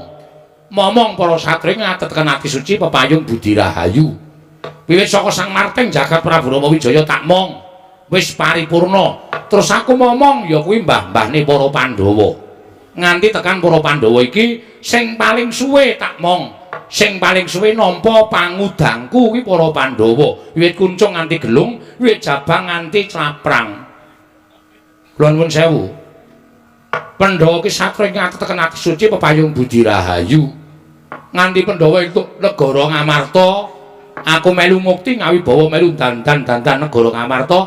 Momong para satriya ngatetken ati suci pepayung budi rahayu. Wiwit saka Sang Marting jagat Prabu Rama Wijaya tak mong wis paripurna. Terus aku momong ya kuwi mbah-mbahne para Pandhawa. Nganti tekan para Pandhawa iki sing paling suwe tak mong, sing paling suwe nampa pangudangku kuwi para Pandhawa. Wiwit kuncung nganti gelung, wiwit jabang nganti claprang. Kula nuwun sewu. Pandhawa ki satriya ngatetken ati suci pepayung budi rahayu. Nganti Pandhawa entuk negara Ngamarta, aku melu mukti ngawibawa melu dandan-dandan negara Ngamarta.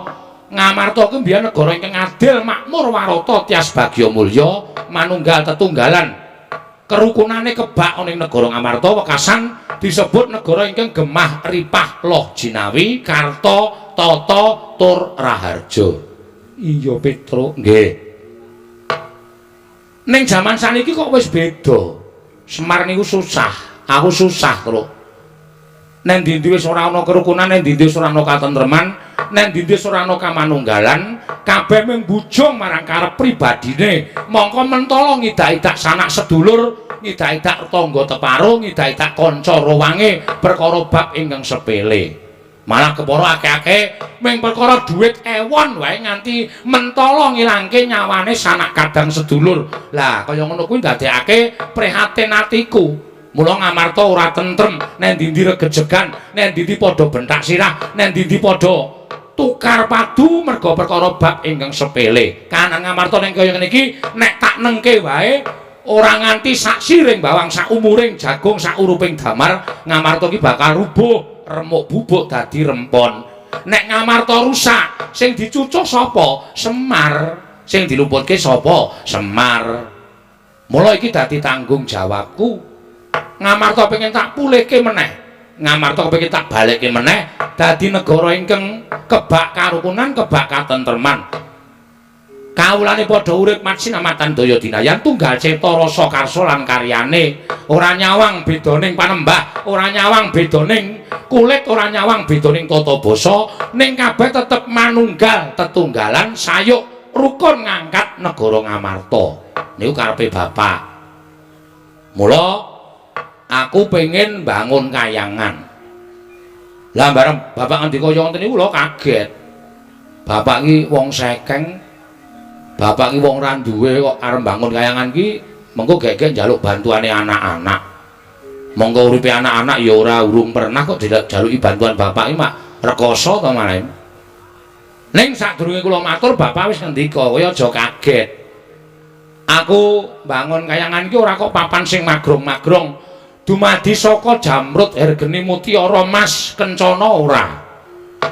Ngamarta kuwi mbiyen negara ingkang adil, makmur, warata, tias bagya mulya, manunggal tetunggalan. Kerukunane kebak ana ing negara Ngamarta wekasan disebut negara ingkang gemah ripah loh jinawi, karta, tata, tur raharja. Iya Petro, nggih. Ning jaman saniki kok wis beda. Semar niku susah, aku susah, Truk. Neng ndi-ndi wis ora ana kerukunan, neng ndi-ndi wis ora ana katentreman, neng ndi-ndi wis ora ana kamanunggalan, kabeh mung bujung marang karep pribadine. Mongko mentala ngidak-idak sanak sedulur, ngidak-idak tangga teparo, ngidak-idak kanca rowange perkara bab ingkang sepele. Malah kepara akeh-akeh mung perkara dhuwit ewon wae nganti mentala ngilangke nyawane sanak kadang sedulur. Lah kaya ngono kuwi ndadekake prihatin atiku. Mula Ngamarta ora tentrem, neng ndi-ndi regejegan, neng ndi-ndi padha bentak sirah, neng ndi-ndi padha tukar padu merga perkara bab ingkang sepele. Kahanan Ngamarta ning kaya ngene iki nek tak nengke wae ora nganti sak siring bawang, sak umuring jagung, sak uruping damar, Ngamarta ki bakal rubuh, remuk bubuk dadi rempon. Nek Ngamarta rusak, sing dicucuh sapa? Semar. Sing dilumputke sapa? Semar. Mula iki dadi tanggung jawabku. Ngamarta pengen tak pulihke meneh. Ngamarta pengen tak balekke meneh dadi negara ingkang kebak karukunan, kebak katentreman. Kawulane padha urip matsinamatan daya dinayan tunggal cetha rasa karsa lan karyane. Ora nyawang bedaning panembah, ora nyawang bedaning kulit, ora nyawang bedaning tata basa, ning kabeh tetep manunggal tetunggalan sayuk rukun ngangkat negara Ngamarta. Niku karepe bapak. Mula aku pengen bangun kayangan. Lah bareng bapak ngendika kaya ngoten niku kula kaget. Bapak ki wong sekeng, bapak ki wong ra duwe kok arep bangun kayangan ki mengko gek-gek njaluk bantuane anak-anak. Monggo uripe anak-anak ya ora urung pernah kok dijaluki bantuan bapak ki mak rekoso to malah. Ning sadurunge kula matur bapak wis ngendika, kowe aja kaget. Aku bangun kayangan ki ora kok papan sing magrong-magrong. Dumadi saka jamrut hergeni mutiara mas kencana ora.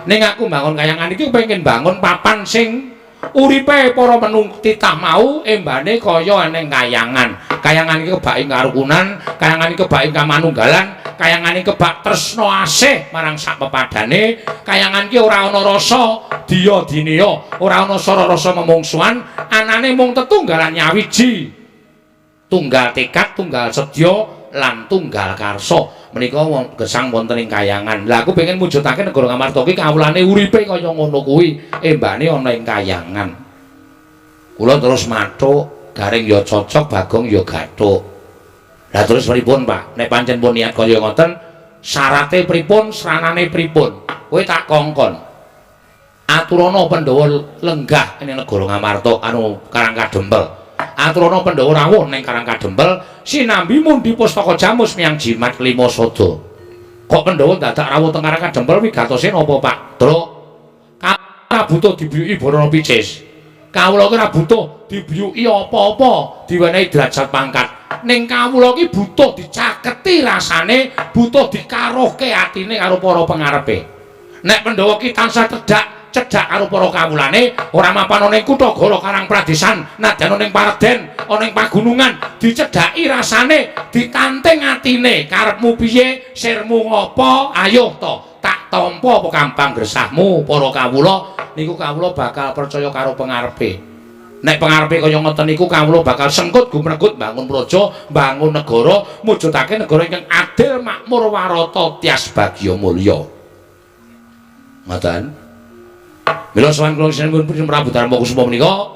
Ning aku bangun kayangan iki pengen bangun papan sing uripe para menung titah mau embane kaya eneng kayangan. Kayangan iki kebak ing karukunan, kayangan iki kebak ing kamanunggalan, kayangan iki kebak tresna asih marang sak pepadane, kayangan iki ora ana rasa diya dineya, ora ana sara rasa memungsuhan, anane mung tetunggalan nyawiji. Tunggal tekad, tunggal sedya lan tunggal karsa. Menika gesang wonten ing kayangan. Lah aku pengen mujudake negara Ngamarta iki kawulane uripe kaya ngono kuwi, embane ana ing kayangan. Kula terus mathuk. Gareng ya cocok, Bagong ya gathuk. Lah terus pripun, Pak? Nek pancen pun niat kaya ngoten, syarate pripun, sranane pripun? Kowe tak kongkon. Aturana Pandhawa lenggah ning negara Ngamarta anu Karang Kadempel. Aturana Pandhawa rawuh ning Karang Kadempel sinambi mundi pustaka jamus miyang jimat lima sada. Kok Pandhawa dadak rawuh teng Karang Kadempel wigatose napa, Pak? Truk. Ora butuh dibiyuki Barana Picis. Kawula ki ora butuh dibiyuki apa-apa, diwenehi derajat pangkat. Ning kawula ki butuh dicaketi rasane, butuh dikaruhke atine karo para pengarepe. Nek Pandhawa ki tansah cedhak karo para kawulane, ora mapan ana ing kutha Goro Karang Pradesan, nadyan ana ing pareden, ana ing pagunungan, dicedhaki rasane, ditanting atine, karepmu piye, sirmu ngopo, ayo to, tak tampa apa kambang gresahmu para kawula, niku kawula bakal percaya karo pengarepe. Nek pengarepe kaya ngoten niku kawula bakal sengkut gumregut bangun praja, bangun negara, mujudake negara ingkang adil, makmur, warata, tias bagya mulya. Ngoten. Mila sowan kula sinuwun Prabu Darma Kusuma menika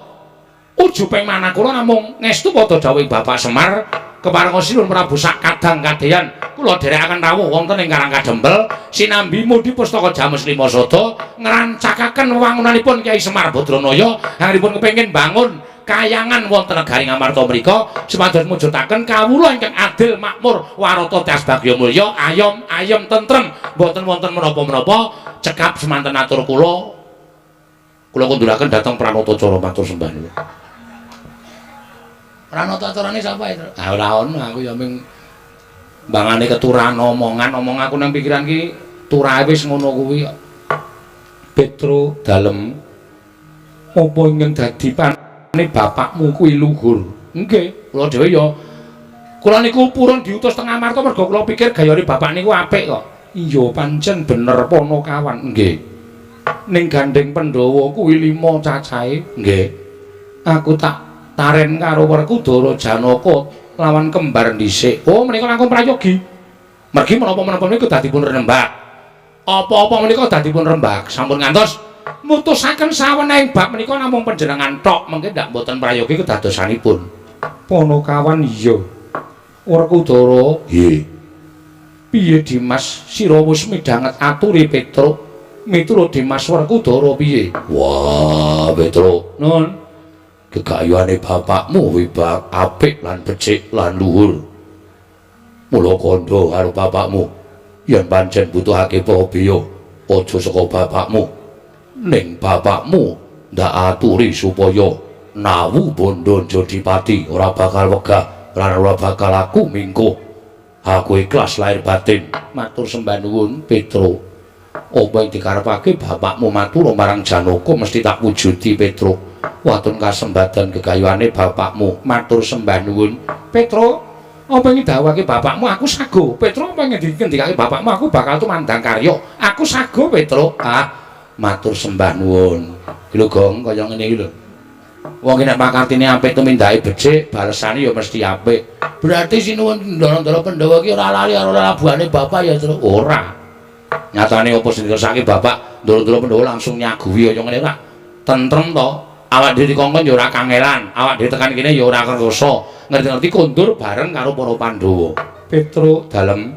ujuping manah kula namung ngestu padha dawuhing Bapak Semar keparenga Sinuwun Prabu sak kadang kadeyan kula dherekaken rawuh wonten ing Karang Kadempel sinambi mundi pustaka Jamus Lima Sada ngrancakaken wewangunanipun Kyai Semar Badranaya anggenipun kepengin bangun kayangan wonten negari Ngamarta mriku supados mujudaken kawula ingkang adil makmur warata tias bagya mulya ayom ayem tentrem mboten wonten menapa-menapa. Cekap semanten atur kula, kula kunduraken dhateng Pranatacara matur sembah nuwun. Pranatacarane sapa itu? Ah ora ono, aku ya ming mbangane keturan omongan, omong aku nang pikiran ki turahe wis ngono kuwi kok. Petro dalem apa ingkang dadi pane bapakmu kuwi luhur? Nggih, kula dhewe ya kula niku purun diutus teng Amarta mergo kula pikir gayane bapak niku apik kok. Iya pancen bener Panakawan. Nggih. Ning gandeng Pandhawa kuwi 5 cacahe. Nggih. Aku tak taren karo Werkudara Janaka lawan kembar dhisik. Oh, menika langkung prayogi. Mergi menapa-menapa menika dadi pun rembak. Apa-apa menika dadi pun rembak. Sampun ngantos mutusaken sawenehing bab menika namung panjenengan tok, mengke ndak mboten prayogi kedadosanipun. Panakawan iya. Werkudara nggih. Piye Dimas sira wis midhanget aturi Petruk? Miturut Dimas Werkudara piye? Wah, Petruk, nun. Gegayuhane bapakmu wibak apik lan becik lan luhur. Mula kandha karo bapakmu yen pancen butuhake prabeya aja saka bapakmu. Ning bapakmu ndak aturi supaya nawu bondo Jodipati ora bakal wegah lan ora bakal aku mingkuh. Aku ikhlas lahir batin. Matur sembah nuwun Petruk. Apa yang dikarepake bapakmu matur marang Janaka mesti tak wujudi Petruk. Watun kasembadan gegayuhane bapakmu matur sembah nuwun Petruk. Apa yang didhawuhake bapakmu aku sago. Petruk apa yang dikendikake bapakmu aku bakal tumandang karya. Aku sago Petruk. Ah, matur sembah nuwun. Iki lho Gong kaya ngene iki lho. Wong ki nek pakartine apik tumindake becik, balesane ya mesti apik. Berarti sinuwun ndara-ndara Pandhawa ki ora lali karo labuhane bapak ya, Truk? Ora. Nyatane apa sing dikersake bapak, ndara-ndara Pandhawa langsung nyaguhi kaya ngene ora. Tentrem to. Awak dhewe dikongkon ya ora kangelan, awak dhewe tekan kene ya ora kerasa. Ngerti-ngerti kondur bareng karo para Pandhawa. Petruk dalem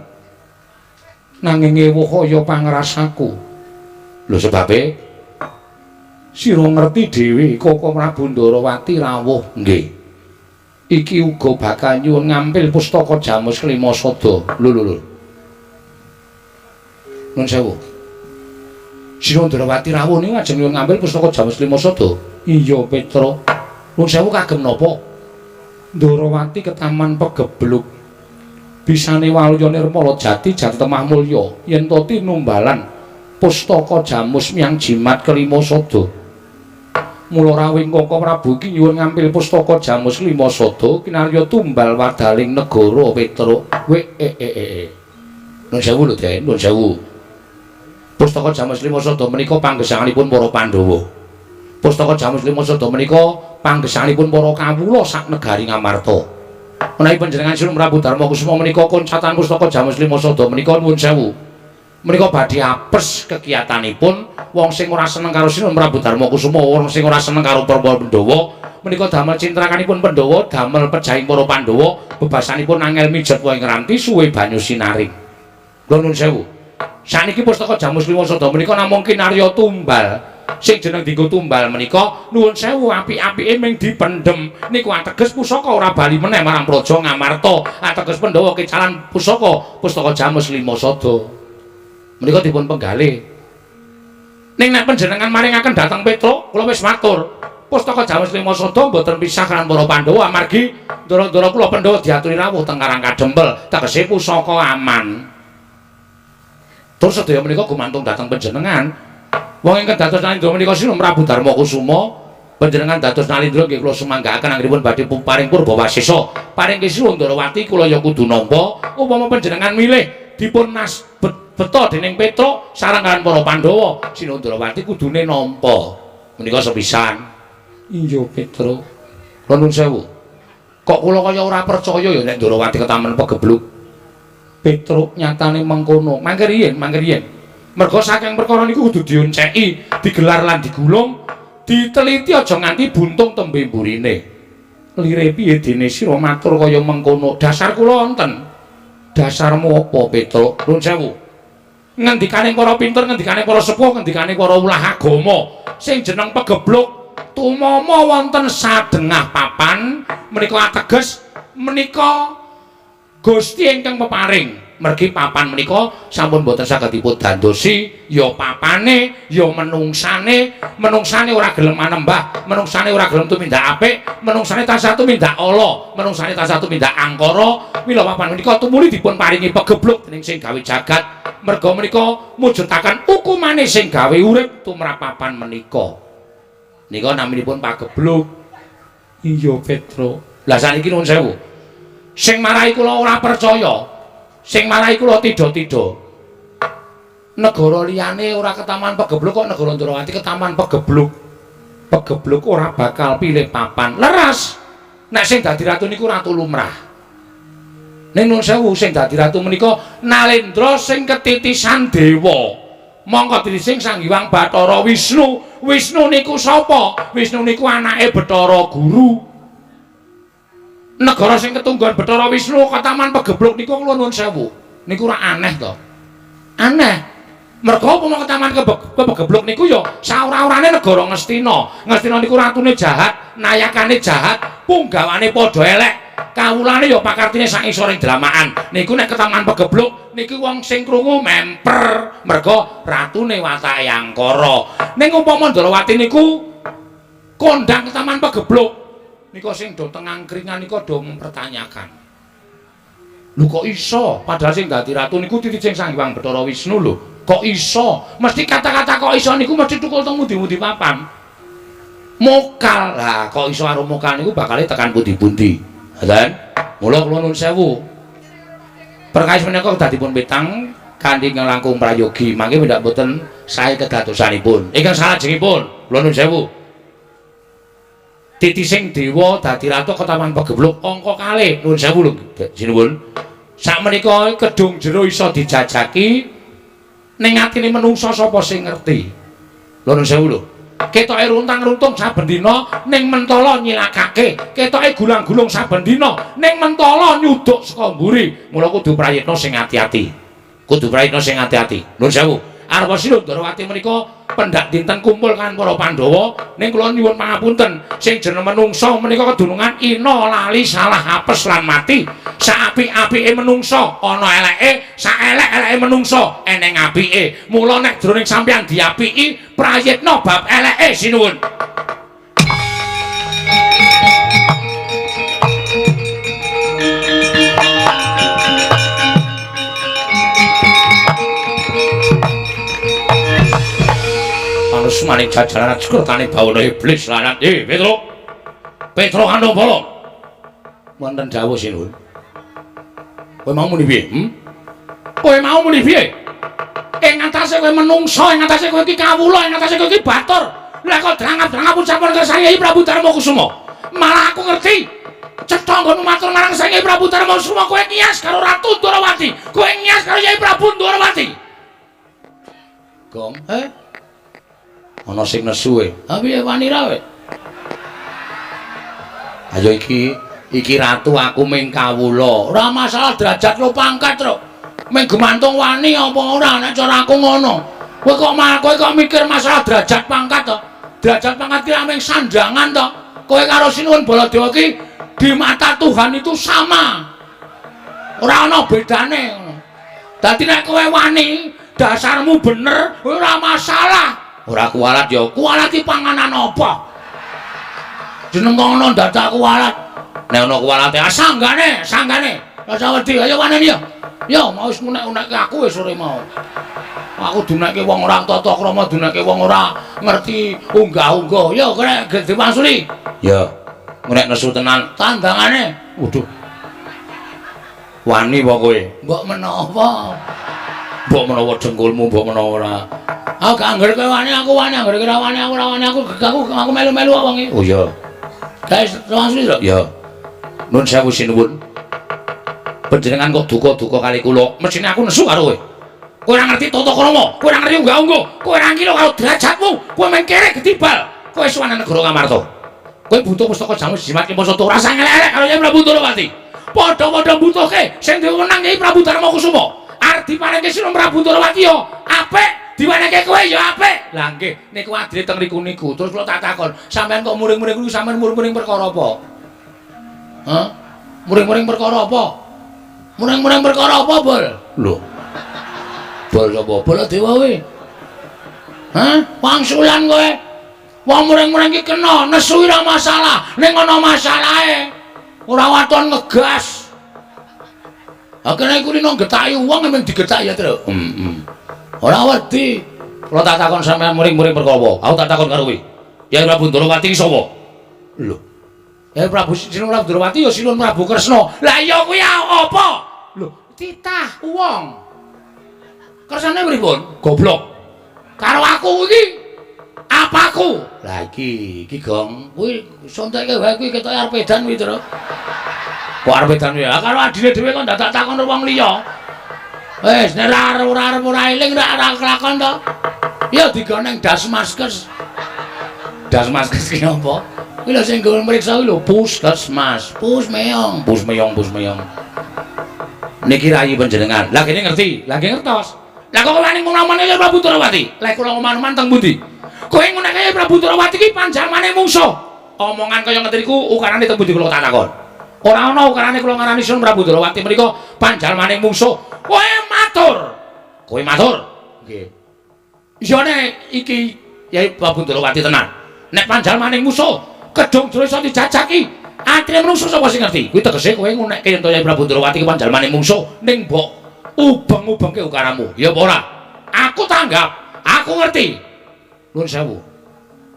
nanging ewuh kaya pangrasaku. Lho sebabe sira ngerti dhewe Koko Prabu Ndarawati rawuh. Nggih. Iki uga bakal nyuwun ngampil pustaka Jamus Kelima Sada. Lho lho lho. Nuwun sewu. Sira Ndarawati rawuh niku ajeng nyuwun ngampil pustaka Jamus Kelima Sada. Iya Petruk. Nuwun sewu kagem napa? Ndarawati ketaman pegebluk. Bisane waluya nirmala jati jati temah mulya yen to tinumbalan pustaka Jamus miyang jimat kelima sada. Mula rawuhing Koko Prabu iki nyuwun ngampil pustaka Jamus lima sada kinarya tumbal wadaling negara Petruk. We e e e. Nuwun sewu lho, Den, nuwun sewu. Pustaka Jamus lima sada menika panggesanganipun para Pandhawa. Pustaka Jamus lima sada menika panggesanganipun para kawula sak negari Ngamarta. Menawi panjenengan Sinuwun Prabu Darma Kusuma menika koncatan pustaka Jamus lima sada menika nuwun sewu. Menika badhe apes kegiatanipun wong sing ora seneng karo Sinuwun Prabu Darma Kusuma, wong sing ora seneng karo para Pandhawa, Menika damel cintrakanipun Pandhawa, damel pejahing para Pandhawa, bebasanipun angel mijet wae ngranti suwe banyu sinaring. Kula nuwun sewu. Saniki pustaka Jamus Lima Sada menika namung kinarya tumbal. Sing jeneng dienggo tumbal menika nuwun sewu apik-apike ming dipendhem. Niku ateges pusaka ora bali meneh marang Praja Ngamarta. Ateges Pandhawa kecalan pusaka pustaka Jamus Lima Sada. Menika dipun penggalih. Ning nek panjenengan maringaken dhateng Petruk, kula wis matur. Pustaka Jamus Lima Sada mboten pisah kan para Pandhawa amargi ndara-ndara kula Pandhawa diaturi rawuh teng Karang Kadempel, tegese pusaka aman. Terus sedaya menika gumantung dhateng panjenengan. Wong ingkang dados Nalindra menika Sinun Prabu Darma Kusuma, panjenengan dados Nalindra nggih kula sumanggaaken anggenipun badhe paring purba wasesa. Paring kisuwun Ndrawati kula ya kudu nampa. Upama panjenengan milih dipun nas beto dening Petruk sareng kaliyan para Pandhawa, Sinun Ndrawati kudune nampa. Menika sepisan. Iya Petruk. Kula nuwun sewu. Kok kula kaya ora percaya ya nek Ndrawati ketamen pegebluk. Petruk nyatane mengkono. Mangke riyin, mangke riyin. Merga saking perkara niku kudu dionceki, digelar lan digulung, diteliti aja nganti buntung tembe mburine. Lire piye dene sira matur kaya mengkono? Dasar kula wonten. Dasarmu apa, Petruk? Nuwun sewu. Ngendikane para pinter, ngendikane para sepuh, ngendikane para ulah agama, sing jeneng pegebluk tumama wonten sadengah papan menika ateges menika Gusti ingkang peparing. Mergi papan menika sampun boten saged dipun dandosi, ya papane, ya menungsane, menungsane ora gelem manembah, menungsane ora gelem tumindak apik, menungsane tansah tumindak ala, menungsane tansah tumindak angkara. Mila papan menika tumuli dipun paringi pegebluk dening sing gawe jagat. Merga menika mujudaken hukumane sing gawe urip tumrap papan menika. Nika naminipun pagebluk. Iya Petruk. Lah saniki nuwun sewu. Sing marai kula ora percaya, sing marai kula tidha-tidha. Negara liyane ora ketaman pegebluk kok negara Ndrawati ketaman pegebluk. Pegebluk ora bakal pilih papan. Leres. Nek sing dadi ratu niku ratu lumrah. Ning nuwun sewu sing dadi ratu menika Nalendra sing ketitisan dewa. Mongko titising Sang Hyang Bathara Wisnu. Wisnu niku sapa? Wisnu niku anake Bathara Guru. Negara sing ketunggon Bathara Wisnu ketaman pegebluk niku kula nuwun sewu. Niku ora aneh to? Aneh. Merga upama ketaman pegebluk niku ya saora-orane negara Ngastina. Ngastina niku ratune jahat, nayakane jahat, punggawane padha elek. Kawulane ya pakartine sak isoring dramakan. Niku nek ketaman pegebluk niku wong sing krungu memper. Merga ratune watake angkara. Ning upama Ndrawati niku kondang ketaman pegebluk nika sing do teng angkringan nika do mempertanyakan. Lho kok iso? Padahal sing dadi ratu niku titising Sang Hyang Bathara Wisnu lho. Kok iso? Mesti kata-kata kok iso niku mesti tukul teng pundi-pundi papan. Mokal. Lah kok iso karo mokal niku bakale tekan pundi-pundi. Ngoten. Mula kula nuwun sewu. Perkawis menika kedah dipun pitang kanthi langkung prayogi. Mangke mendak boten sae kedadosanipun. Ingkang salajengipun kula nuwun sewu. Titising dewa dadi ratu ketaman pegebluk angka kalih nuwun sewu lho sinuwun. Sakmenika kedung jero iso dijajaki ning atine menungsa sapa sing ngerti. Lho nuwun sewu lho. Ketoke runtang-runtung saben dina ning mentala nyilakake, ketoke gulang-gulung saben dina ning mentala nyuduk saka mburi. Mula kudu prayitna sing ati-ati. Kudu prayitna sing ati-ati. Nuwun sewu. Arwa Sinun Ndrawati menika pendak dinten kumpul kan para Pandhawa ning kula nyuwun pangapunten sing jeneng menungsa menika kedunungan ina lali salah apes lan mati. Saapik-apike menungsa ana eleke, saelek-eleke menungsa eneng apike. Mula nek jroning sampeyan diapiki prayitna bab eleke sinuwun. Maning jajaran sekertane bawana iblis lanat. Petruk. Petruk kandung bolong. Wonten dawuh sinuwun. Kowe mau muni piye? Kowe mau muni piye? Ing atase kowe menungsa, ing atase kowe iki kawula, ing atase kowe iki batur. Lah kok drangap-drangap ucapan kersane Kyai Prabu Darma Kusuma. Malah aku ngerti. Cetha nggonmu matur marang Sang Kyai Prabu Darma Kusuma kowe ngiyas karo Ratu Ndrawati. Kowe ngiyas karo Kyai Prabu Ndrawati. Gong, Ana sing nesu e. Ha piye wani ra kowe? Ayo iki iki ratu aku ming kawula. Ora masalah derajat lo pangkat, Truk. Ming gemantung wani apa ora nek cara aku ngono. Kowe kok malah kowe kok mikir masalah derajat pangkat to? Derajat pangkat ki ming sandangan to. Kowe karo Sinuwun Baladewa ki di mata Tuhan itu sama. Ora ana bedane ngono. Dadi nek kowe wani, dasarmu bener, ora masalah. Ora kualat ya, kualat ki panganan apa? Jeneng ngono dadak kualat. Nek ana kualate, ah sanggane, sanggane. Rasa wedi, ayo waneni ya. Ya, mau wis ngunek-unekke aku wis sore mau. Aku dunekke wong ora tata krama, dunekke wong ora ngerti unggah-ungguh. Ya, kene diwangsuli. Ya. Nek nesu tenan tandangane. Waduh. Wani apa kowe? Mbok menawa. Mbok menawa dengkulmu, mbok menawa ora. Aku gak angger kowe wani, aku wani, angger kowe ora wani, aku ora wani, aku melu-melu kok wong iki. Oh iya. Guys, langsung lho. Ya. Nun sewu sinuwun. Panjenengan kok duka-duka kali kula. Mesthine aku nesu karo kowe. Kowe ora ngerti tata krama, kowe ora ngerti unggah-ungguh, kowe ora ngira karo derajatmu, kowe mung kerek getibal. Kowe suwan negara Ngamarta. Kowe butuh pustaka jamu jimat ki masa ora sang elek-elek karo Kyai Prabu Ndorowati. Padha-padha mbutuhke sing duwe wenang Kyai Prabu Darma Kusuma. Arep diparingke Sinuwun Prabu Ndorowati ya apik, diwenehke kowe ya apik. Lah nggih, niku adile teng riku niku. Terus kula tak takon, sampean kok muring-muring niku sampean muring-muring perkara apa? Hah? Muring-muring perkara apa? Muring-muring perkara apa, Bol? Lho. Bol sapa? Baladewa kowe. Hah? Wangsulan kowe. Wong muring-muring ki kena, nesu ora masalah, ning ana masalahe. Ora waton ngegas. Ha kene iku rino getaki wong emang digetaki ya, Truk. Heeh. Ora wedi. Kula tak takon sampean muring-muring perkara apa? Aku tak takon karo kowe. Kyai Prabu Ndorowati ki sapa? Lho. Kyai Prabu Sinuwun Prabu Ndorowati ya Sinuwun Prabu Kresna. Lah iya kuwi apa? Lho, titah wong. Kersane pripun? Goblok. Karo aku iki apaku? Lah iki, iki Gong. Kuwi sonteke wae kuwi ketoke arep edan kuwi, Truk. Kok arep edan kuwi? Lah karo adine dhewe kok dadak takon wong liya. Wis nek ora arep ora eling ora kelakon to. Ya digoneng Dasmaskes. Dasmaskes ki apa? Kuwi lho sing nggo mriksa kuwi lho Puskesmas. Pus meong. Pus meong, pus meong. Niki rayi panjenengan. Lah kene ngerti, lah nggih ngertos. Lah kok wani ngomongane ya Prabu Ndorowati? Lah kula oman-oman teng pundi? Kowe nguneke Prabu Ndorowati ki panjalmane mungsuh. Omongan kaya ngeten iku ukarane teng pundi kula tak takon. Ora ana ukarane kula ngarani Sun Prabu Ndorowati menika panjalmane mungsuh. Kowe matur. Kowe matur. Nggih. Iya nek iki Kyai Prabu Ndorowati tenan. Nek panjalmane mungsuh, kedung jero iso dijajaki. Atine menungso sapa sing ngerti? Kuwi tegese kowe ngunekke yen to Kyai Prabu Ndorowati ki panjalmane mungsuh ning mbok ubeng-ubengke ukaramu. Ya apa ora? Aku tanggap, aku ngerti. Nuwun sewu.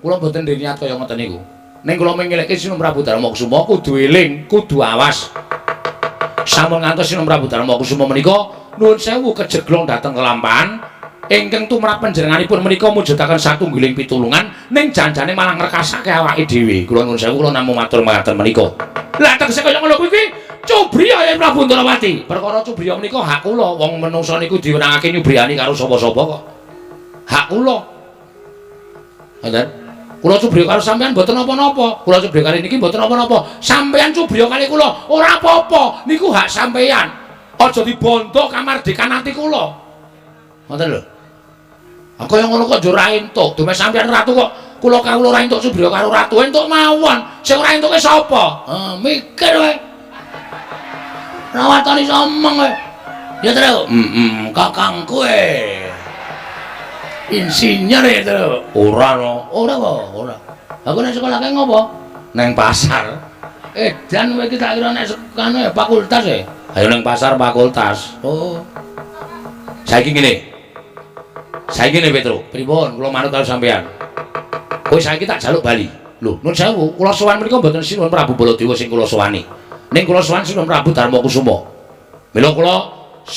Kula mboten ndek niat kaya ngoten niku. Ning kula mengelekke Sinuwun Prabu Darma Kusuma kudu eling, kudu awas. Sampun ngantos Sinuwun Prabu Darma Kusuma menika nuwun sewu kejeglong dhateng kelampahan ingkang tumrap panjenenganipun menika mujudaken satunggiling pitulungan ning janjane malah ngrekasake awake dhewe. Kula nuwun sewu kula namung matur mangaten menika. Lah tegese kaya ngono kuwi cubriya Kyai Prabu Ndorowati. Perkara cubriya menika hak kula. Wong menungsa niku diwenangake nyubriyani karo sapa-sapa kok. Hak kula. Ngoten. Kula cubriya karo sampean mboten napa-napa. Kula cubriya kali niki mboten napa-napa. Sampean cubriya kali kula ora apa-apa. Niku hak sampean. Aja dibondo kamardikan ati kula. Ngoten lho. Ha kaya ngono kok yo ora entuk. Dume sampean ratu kok kula kawula ora entuk cubriya karo ratu. Entuk mawon. Sing ora entuke sapa? Ha mikir kowe. Rawatane iso omong kowe. Ya, Truk. Heeh, kakangku e. Insinyur ya, Truk. Ora no. Ora kok, ora. Aku nek sekolah kae ngopo? Neng pasar. Edan kowe iki tak kira nek kanu ya fakultas e. Ayo neng pasar fakultas. Oh. Saiki ngene. Saiki ngene, Petro. Pripun? Kula manut karo sampean. Kowe saiki tak jaluk bali. Lho, nuwun sewu, kula sowan menika mboten Sinuwun Prabu Baladewa sing kula sowani. Ning kula sowan Sinuwun Prabu Darma Kusuma. Mila kula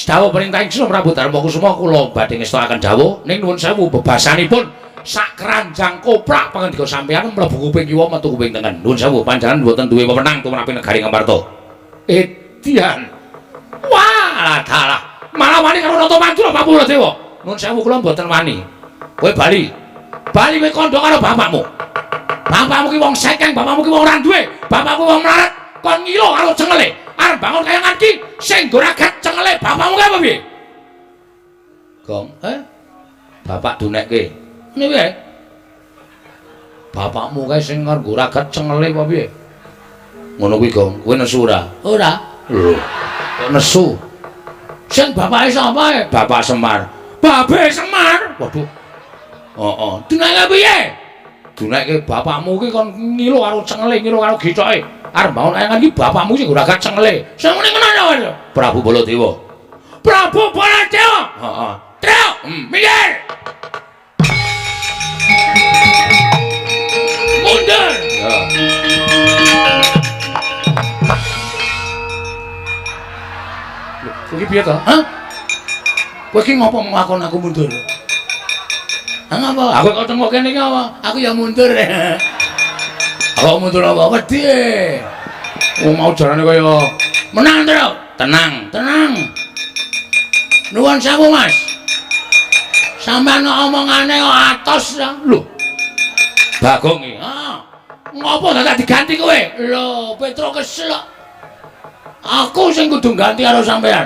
dawuh perintah Sinuwun Prabu Darma Kusuma kula badhe ngestokaken dawuh ning nuwun sewu bebasanipun sak keranjang koprak pangandika sampean mlebu kuping kiwa metu kuping tengen. Nuwun sewu panjenengan mboten duwe wewenang tumrap negari Ngamarta. Edian. Wah, dalah. Malah wani karo Nata Madura Prabu Baladewa. Nuwun sewu kula mboten wani. Kowe bali. Bali kowe kandha karo bapakmu. Bapakmu ki wong sekeng, bapakmu ki wong ora duwe, bapakmu wong melarat, kon ngilo karo cengele. Arep bangun kayangan ki sing goragat cengele bapakmu ki apa piye? Gong, Bapak dunekke. Ngene piye? Bapakmu kae sing nggoragat cengele apa piye? Ngono kuwi, Gong. Kowe nesu ora? Ora. Lho, kok nesu? Sing bapake sapa e? Bapak Semar. Babe Semar. Waduh. Heeh. Dunekke piye? Dunekke bapakmu ki kon ngilo karo cengele, ngilo karo githoke. Arep bangun kayangan iki bapakmu sing goragat cengele. Sing muni ngono ya? Prabu Baladewa. Prabu Baladewa. Heeh. Truk, minggir. Mundur. Ya. Lho, kowe iki piye to? Hah? Kowe iki ngopo nglakon aku mundur? Hah ngapa? Aku kok tengok kene iki apa? Aku ya mundur. Aku mundur apa? Wedi. Wong mau jarane kaya menang, Truk. Tenang, tenang. Nuwun sewu, Mas. Sampeyan omongane kok atos ta? Lho. Bagong iki. Heeh. Ngopo dadak diganti kowe? Lho, Petro kesel kok. Aku sing kudu ganti karo sampeyan.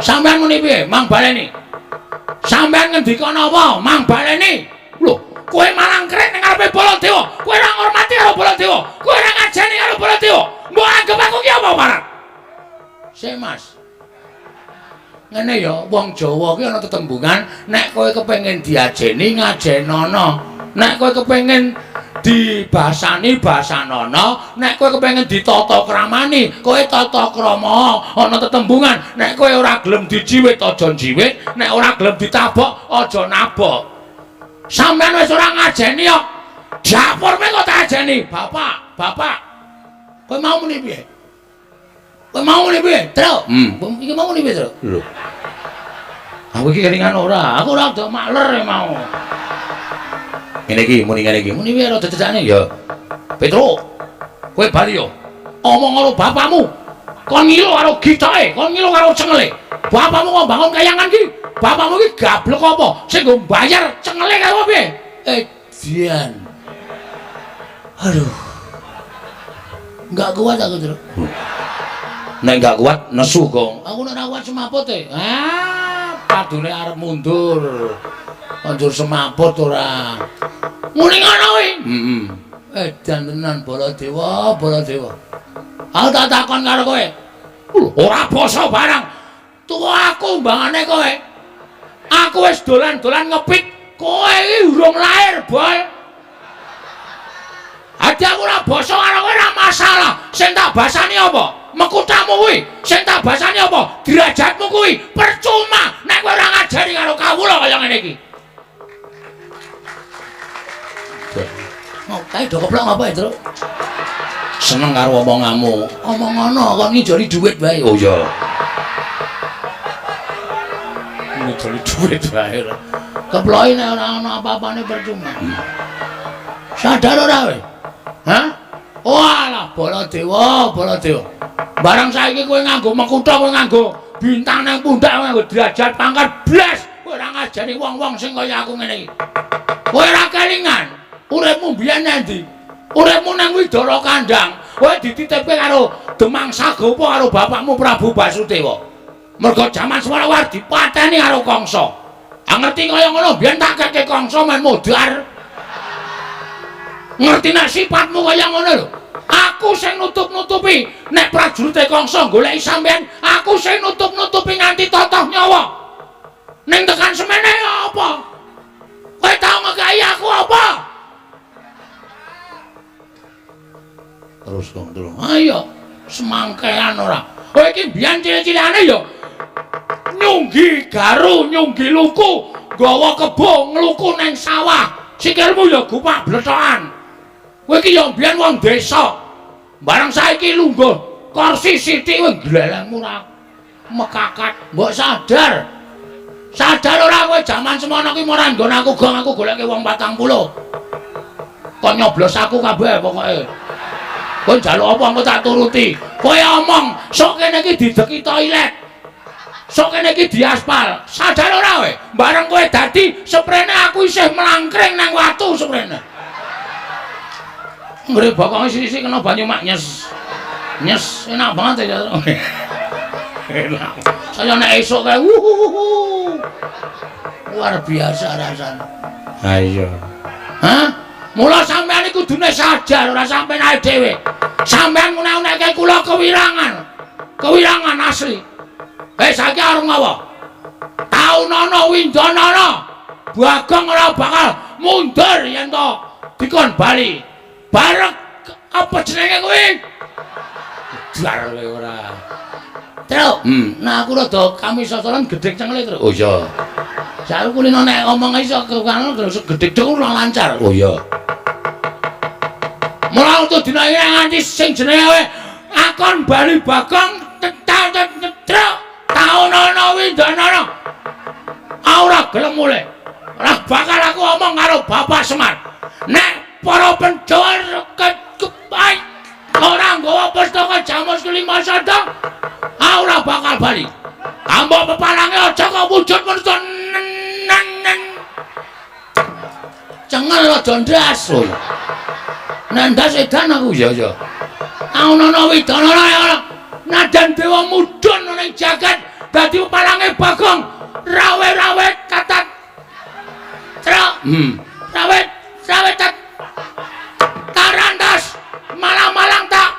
Sampeyan muni piye? Mang baleni. Sampeyan ngendika napa? Mang baleni. Lho, kowe malang krek ning ngarepe Baladewa. Kowe ora ngurmati karo Baladewa. Kowe ora ngajeni karo Baladewa. Mbok anggap aku ki apa, Parat? Sik, Mas. Ngene ya, wong Jawa ki ana tetembungan, nek kowe kepengin diajeni ngajenono. Nek kowe kepengin dibasani basanono, nek kowe kepengin ditata kramani, kowe tata krama. Ana tetembungan, nek kowe ora gelem dijiwit aja njiwit, nek ora gelem ditabok aja nabok. Sampeyan wis ora ngajeni kok. Dapurme kok tak ajeni. Bapak, bapak. Kowe mau muni piye? Kowe mau muni piye, Truk? Iki mau muni piye, Truk? Lho. Aku iki kelingan ora, aku ora do makler mau. Ngene iki, muni ngene iki. Muni piye rada cecakne ya. Petro, kowe bali yo. Omong karo bapakmu. Kon ngilo karo githoke, kon ngilo karo cengele. Bapakmu kok bangun kayangan ki. Bapakmu ki gablek apa? Sing nggo mbayar cengele karo piye? Edian. Aduh. Enggak kuat aku, Truk. Nek enggak kuat nesu, Gong. Aku nek ora kuat semaput e. Ah, padune arep mundur. Anjur semaput ora. Muni ngono kuwi. Heeh. Edan tenan Baladewa, Baladewa. Aku tak takon karo kowe. Ora basa barang. Tuwa aku mbangane kowe. Aku wis dolan-dolan ngepit, kowe iki urung lahir, Bol. Adi aku ora basa karo kowe ora masalah. Sing tak basani apa? Mekutamu kuwi. Sing tak basani apa? Derajatmu kuwi. Percuma nek kowe ora ngajari karo kawula kaya ngene iki. Kae do keplok ngapa ya, Truk? Seneng karo omonganmu. Omong ngono kok ngijoli dhuwit wae. Oh iya. Ngijoli dhuwit wae. Keploki nek ora ana apa-apane percuma. Sadar ora kowe? Hah? Walah, Baladewa, Baladewa. Barang saiki kowe nganggo mekutha, kowe nganggo bintang nang pundak, kowe nganggo derajat pangkat blas, kowe ora ngajari wong-wong sing kaya aku ngene iki. Kowe ora kelingan. Uripmu biyen nang ndi? Uripmu nang Widara Kandang. Kowe dititipke karo Demang Sagopa karo bapakmu Prabu Basudewa. Mergo jaman semono war dipateni karo Kangsa. Ah ngerti kaya ngono biyen tak keke Kangsa men modar. Ngerti nek sifatmu kaya ngono lho. Aku sing nutup-nutupi nek prajurite Kangsa goleki sampean, aku sing nutup-nutupi nganti totoh nyawa. Ning tekan semene apa? Kowe tau ngekeki aku apa? Terus dong, terus. Ayo, semangkean ora. Kowe iki mbiyen cilik-cilikane ya nyunggi garu, nyunggi luku, nggawa kebo ngluku nang sawah. Sikilmu ya gupak blethokan. Kowe iki ya mbiyen wong desa. Bareng saiki lungguh kursi sithik kowe glelengmu ora mekakat. Mbok sadar. Sadar ora kowe jaman semono ki ora nggon aku gong aku goleke wong 40. Kok nyoblos aku kabeh pokoke. Kowe njaluk apa engko tak turuti. Kowe omong sok kene iki dideki toilet. Sok kene iki diaspal. Sadar ora kowe? Bareng kowe dadi seprene aku isih mlangkring nang watu seprene. Nggre bokonge sithik-sithik kena banyu mak nyes. Nyes, enak banget ya. Enak. Saya nek esuk kae wuhuhuhu. Luar biasa rasane. Ha iya. Hah? Mula sampean iki kudune sadar ora sampean ae dhewe. Sampean ngunek-unekke kula kewirangan. Kewirangan asli. Saiki arep ngopo? Taunana windanana. Bagong ora bakal mundur yen to dikon bali. Barek apa jenenge kuwi? Dar kowe ora. Truk. Nah aku rada kamisosolan gedhek cengele, Truk. Oh iya. Saiki kulino nek omong iso kekan terus gedhek cengel ora lancar. Oh iya. Mula untuk dina iki nganti sing jenenge akon bali Bagong tetruk taunana windanana. Ora gelem mulih. Ora bakal aku omong karo Bapak Semar. Nek para Pandhawa kepai ora nggawa pustaka Jamus kelima sada, ora bakal bali. Ambo pepalange aja kok wujud manusa nen. Cengel aja ndas. Nek ndas edan aku. Iya iya. Taunana widanana ora. Nadan dewa mudhun ning jagat dadi pepalange Bagong. Rawe-rawe katat. Truk. Rawe rawe tat. Tarantas malang-malang tak.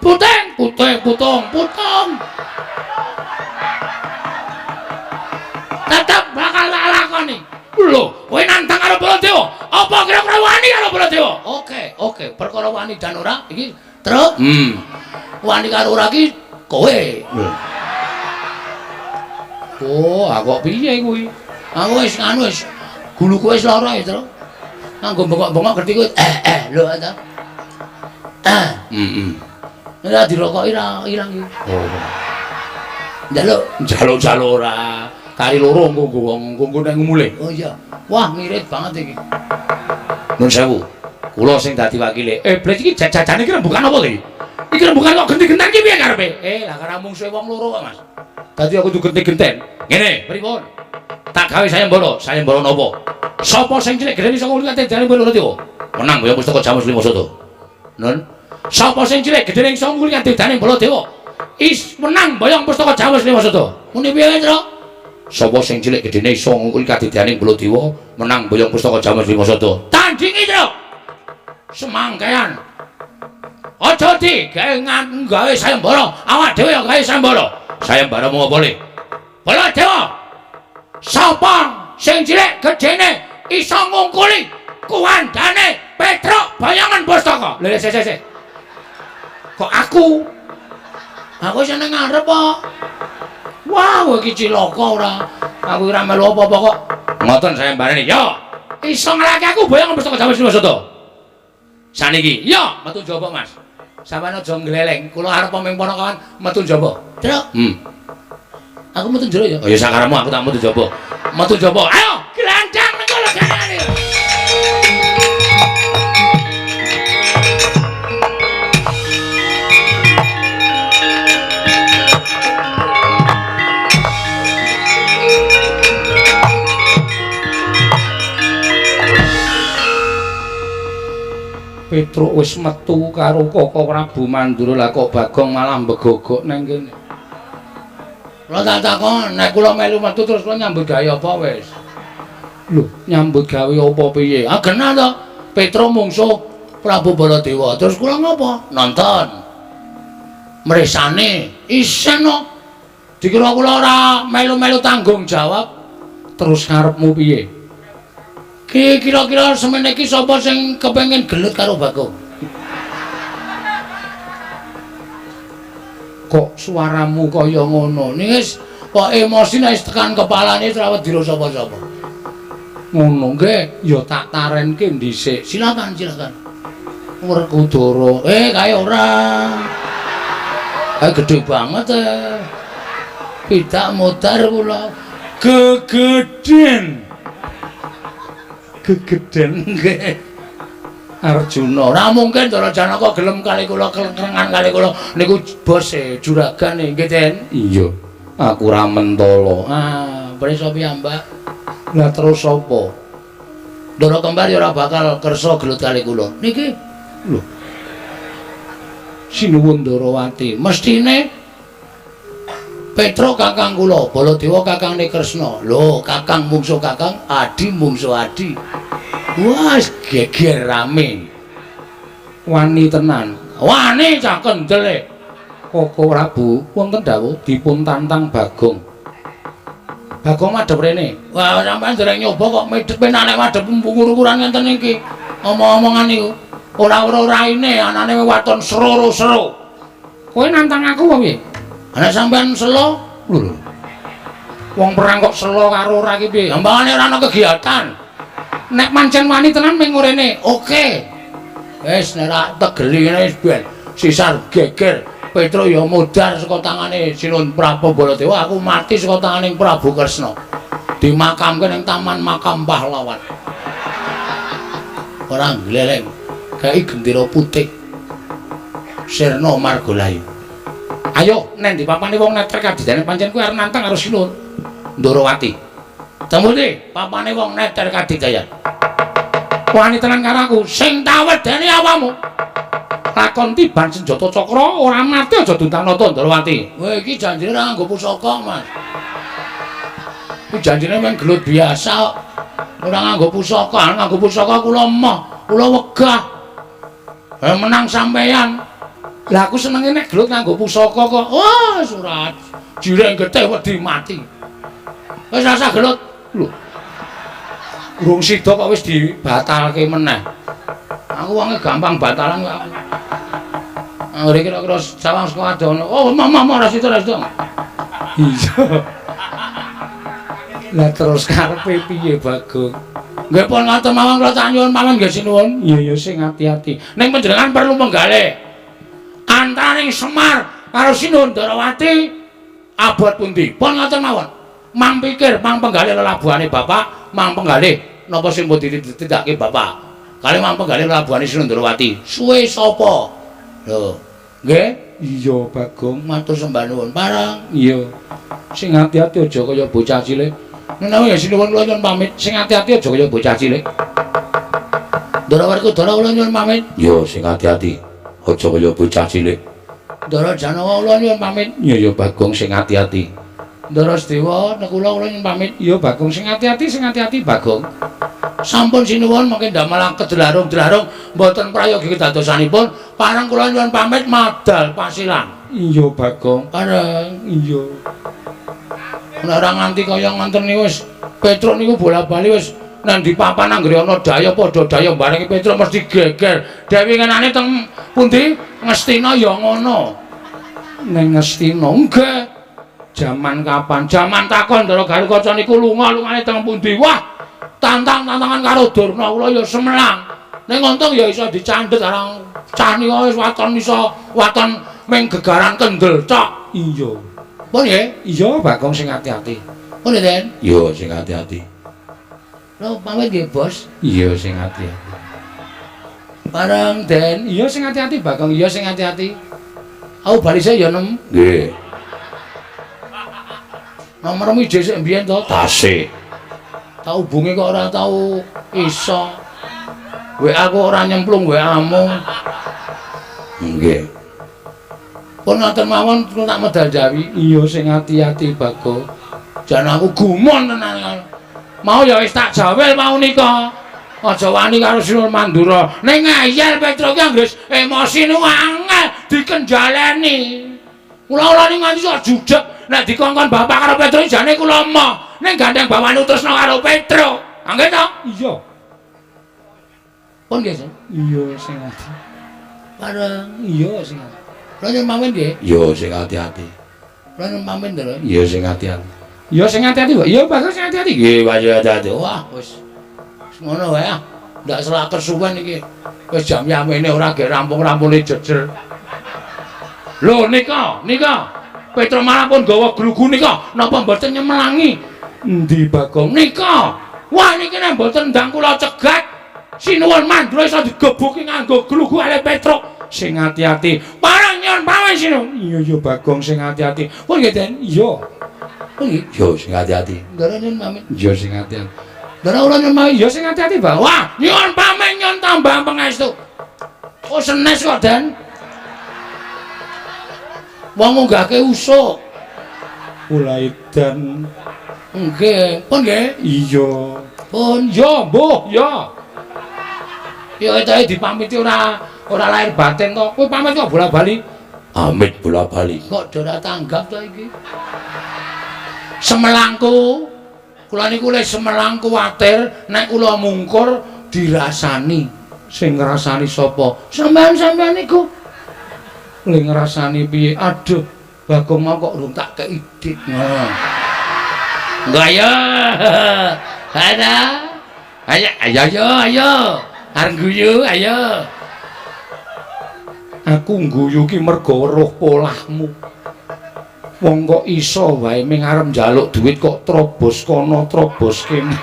Puting, puting, putung, putung. Tetep bakal tak lakoni. Lho, kowe nantang karo Baladewa. Apa kira-kira wani karo Baladewa? Oke, oke, perkara wani dan ora iki, Truk. Wani karo ora iki kowe. Oh, aku kok piye kuwi? Aku wis nganu wis guluku wis lara ya, Truk. Nganggo bengok-bengok ngerti kuwi. Lho ta. Ora dirokoki ra ilang iki. Oh. Njaluk, njaluk-njaluk ora. Kari loro engko nggo wong engko nek ngumule. Oh iya. Wah, ngirit banget iki. Nun sewu. Kula sing dadi wakile. Blet iki jajane iki rembukan apa iki? Iki rembukan kok genti-genten iki piye karepe? Lah karo mungsuhe wong loro kok, Mas. Dadi aku kudu genti-genten. Ngene, pripun? Tak gawe sayembara, sayembara napa? Sapa sing cilik gedene iso ngulung katedane Baladewa? Menang boyong pustaka Jamus Lima Sada. Nun. Sapa sing cilik gedene iso ngulung katedane Baladewa? Is menang boyong pustaka Jamus Lima Sada. Muni piye, Truk? Sapa sing cilik gedene iso ngungkuli kadidyaning Baladewa menang boyong pustaka Jamus Lima Sada. Tandingi, Truk. Semangkean. Aja di gawe gawe sayembara, awak dhewe ya gawe sayembara. Sayembara mung apa le? Baladewa. Sapa sing cilik gedene iso ngungkuli kuwandane Petruk bayangan pustaka. Lha sik sik. Kok aku? Aku seneng ngarep kok. Wah, iki cilaka ora. Aku ora melu apa-apa kok. Ngoten sayembarane. Ya, iso nglaki aku boyong pustaka Jamus Lima Sada. Saniki. Ya, metu njaba, Mas. Sampeyan aja ngleleng. Kula arep ming ponakan metu njaba. Truk. Aku metu njero ya. Oh ya sakarepmu aku tak metu njaba. Metu njaba. Ayo, glandang nang kono gandane. Petruk wis metu karo Koko Prabu Mandura, lah kok Bagong malah mbegogok nang kene. Kula tak takon, nek kula melu metu terus kula nyambut gawe apa wis? Lho, nyambut gawe apa piye? Ah genah to, Petruk mungsuh Prabu Baladewa. Terus kula ngopo? Nonton. Mresane isen kok. Dikira kula ora melu-melu tanggung jawab. Terus karepmu piye? Ki kira-kira semene iki sapa sing kepengin gelut karo Bagong? Kok suaramu kaya ngono? Ning wis kok emosi nek wis tekan kepalane ora wedi sapa-sapa. Ngono nggih, ya tak tarenke dhisik. Silakan, silakan. Werkudara. Kae ora. Kae gedhe banget. Pidak modar kula. Gegeden. Gegeden nggih. Arjuna, ora mungkin Ndara Janaka gelem kali kula klengan kali kula niku bose juragane nggih, Den. Iya, aku ora mentala. Ah, prisa piyambak. Lah terus sapa? Ndara kembar ya ora bakal kersa gelut kali kula. Niki lho. Sinuwun Ndarawati, mestine Petruk kakang kula, Baladewa kakangne Kresna. Lho, kakang mungsuh kakang, adi mungsuh adi. Wah, geger rame. Wani tenan. Wani cah kendele. Koko Prabu wonten dawuh dipun tantang Bagong. Bagong madhep rene. Wah, sampean dereng nyoba kok medhep nek madhep ukur-ukuran ngenten iki. Omong-omongan niku ora ora raine anane waton sero-sero. Kowe nantang aku apa piye? Ana sampean selo? Lho. Wong perang kok selo karo ora iki piye? Gampangane ora ana kegiatan. Nek pancen wani tenan ming rene. Oke. Wis nek ra tegeli ngene wis ben sisar geger. Petruk ya modar saka tangane Sinuwun Prabu Baladewa, aku mati saka tangane Prabu Kresna. Dimakamke ning Taman Makam Pahlawan. Ora gleleng. Kae gendera putih. Sirna Margalayu. Ayo neng di papane wong neter kadidane pancen kuwi arep nantang karo Sinuwun Ndarawati. Temune papane wong neter kadidayan. Wani tenan karo aku, sing tawedene awamu. Lakon tiban senjata cakra ora mati aja duntanata Ndarawati. Kowe iki janjine ora nganggo pusaka, Mas. Kuwi janjine mung gelut biasa. Ora nganggo pusaka, nganggo pusaka kula emoh, kula wegah. Menang sampeyan. Lah aku senenge nek gelut nganggo pusaka kok. Wah, surat. Jireng getih wedi mati. Wis rasa gelut. Lho. Urung sida kok wis dibatalke meneh. Aku wonge gampang batalan kok. Anggere kira-kira sawang saka adoh. Oh, mama ora sida ora sida. Iya. Lah terus karepe piye, Bagong? Nggih pun ngoten mawon kula tak nyuwun mawon nggih sinuwun. Iya ya sing ati-ati. Ning panjenengan perlu menggalih. Antaraning Semar karo Sinuwun Ndarawati abot pundi? Pun ngoten mawon. Mang pikir, mang penggalih lelabuhane bapak, mang penggalih napa sing pun ditindakake bapak. Kali mang penggalih lelabuhane Sinuwun Ndarawati. Suwe sapa? Lho, nggih? Iya, Bagong, matur sembah nuwun. Parang. Iya. Sing ati-ati aja kaya bocah cilik. Menawi ya sinuwun kula nyuwun pamit. Sing ati-ati aja kaya bocah cilik. Ndara Werkudara kula nyuwun pamit. Iya, sing ati-ati aja kaya bocah cilik. Ndara Janawa kula nyuwun pamit. Iya ya Bagong sing ati-ati. Ndara Sedewa kula nyuwun pamit. Iya Bagong sing ati-ati Bagong. Sampun sinuwun mangke ndamel kedlarung-dlarung mboten prayogi kedadosanipun. Pareng kula nyuwun pamit madal pasilan. Iya Bagong. Pareng. Iya. Nek ora nganti kaya ngoten niku wis Petruk niku bola-bali wis nang di papan anggere ana daya padha daya bareng Petruk mesti geger. Dewi ngenane teng pundi? Ngastina ya ngono. Ning Ngastina nggih. Jaman kapan? Jaman takon Ndara Garukaca niku lunga lungane teng pundi? Wah, tantang-tantangan karo Durna kula ya semelang. Ning untung ya iso dicandhet arang cah nika wis waton iso waton ming gegaran kendel tok. Iya. Pun nggih? Iya, Bagong sing ati-ati. Pun nggih, Den? Iya, sing ati-ati. Lho, pamit nggih, Bos. Iya, sing ati-ati. Bareng, Den. Iya, sing ati-ati, Bagong. Iya, sing ati-ati. Aku bali sik ya, Nem. Nggih. Nomormu ije sik mbiyen to? Tasih. Tak hubungi kok ora tau iso. WA kok ora nyemplung WA-mu. Nggih. Pun ngoten mawon kula tak medal jawi. Iya sing ati-ati Bagong. Jan aku gumun tenan. Mau ya wis tak jawel mau nika. Aja wani karo Sinuwun Mandura. Ning ngeyel Petruk ki anggere emosi niku angel dikenjaleni. Kula-kula niku nganti sok judeg nek dikongkon bapak karo Petruk jane kula emoh. Ning gandeng bawane tresna karo Petruk. Nggih to? Iya. Pun nggih, Sen. Iya sing ati. Bareng. Iya sing ati. Kula nyuwun pamit nggih. Iya sing ati-ati. Kula nyuwun pamit lho. Iya sing ati-ati. Iya sing ati-ati, Pak. Iya Bagong sing ati-ati. Nggih, ati-ati. Wah, wis. Wis ngono wae ah. Ndak selak kesuwen iki. Wis jam yamene ora gek rampung-rampune jejer. Lho nika, nika. Petruk malah pun gawa glugu nika. Napa mboten nyemelangi? Endi Bagong? Nika. Wah niki nek mboten ndang kula cegat, Sinuwun Mandura iso digebuki nganggo glugu ale Petruk. Sing ati-ati. Pareng nyuwun pamit sinuwun. Iya ya Bagong sing ati-ati. Pun nggih, Den. Iya. Pun nggih. Iya sing ati-ati. Ndara nyuwun pamit. Iya sing ati-ati. Lha ora nyemah ya sing ati-ati, Bang. Wah, nyuwun pamit nyuwun tambah pangestu. Oh, senes kok, Den. Wong ngunggahke usuk. Kula edan. Nggih, pun nggih. Iya. Pun ya, mbuh, ya. Ya ketoke dipamiti ora lahir batin to. Kowe pamit kok bola-bali. Amit bola-bali. Kok ora tanggap to iki? Semelangku. Kula niku le semelang kuwatir nek kula mungkur dirasani. Sing ngrasani sapa? Sampeyan-sampeyan niku. Le ngrasani piye? Aduh, Bagong mau kok urung tak kei dit. Enggak ya. Ada. Ayo ayo ayo ayo. Arep guyu ayo. Aku ngguyu ki mergo weruh polahmu. Wong kok iso wae ming arep njaluk duit kok trobos kono trobos kene.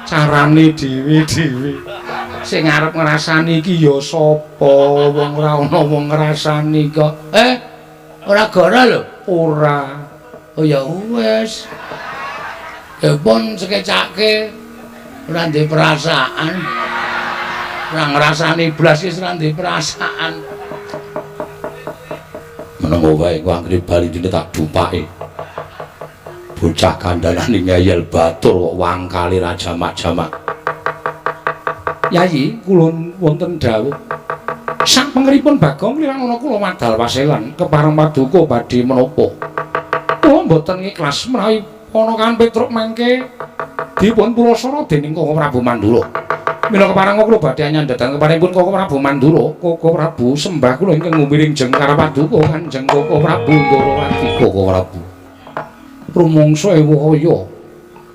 Carane dhewe-dhewe. Sing arep ngrasani iki ya sapa? Wong ora ana wong ngrasani kok. Ora goro lho. Ora. Oh ya wis. Ya pun sekecake ora ndek perasaan. Ora ngrasani blas wis ora ndek perasaan. Menengo wae engko anggere bali dene tak dupake. Bocah kandhanane ngeyel batur kok wangkale ra jamak-jamak. Yayi, kula wonten dawuh. Sak pengeripun Bagong lilang ana kula wadal waselan kepareng paduka badhe menapa. Kula mboten ikhlas menawi ponakan Petruk mangke dipun pulasara dening Koko Prabu Mandura. Mila kepareng kula badhe anyandhadan keparengipun Koko Prabu Mandura, Koko Prabu sembah kula ingkang ngumiring jengkar paduka Kanjeng Koko Prabu Ndorowati. Koko Prabu rumangsa ewaya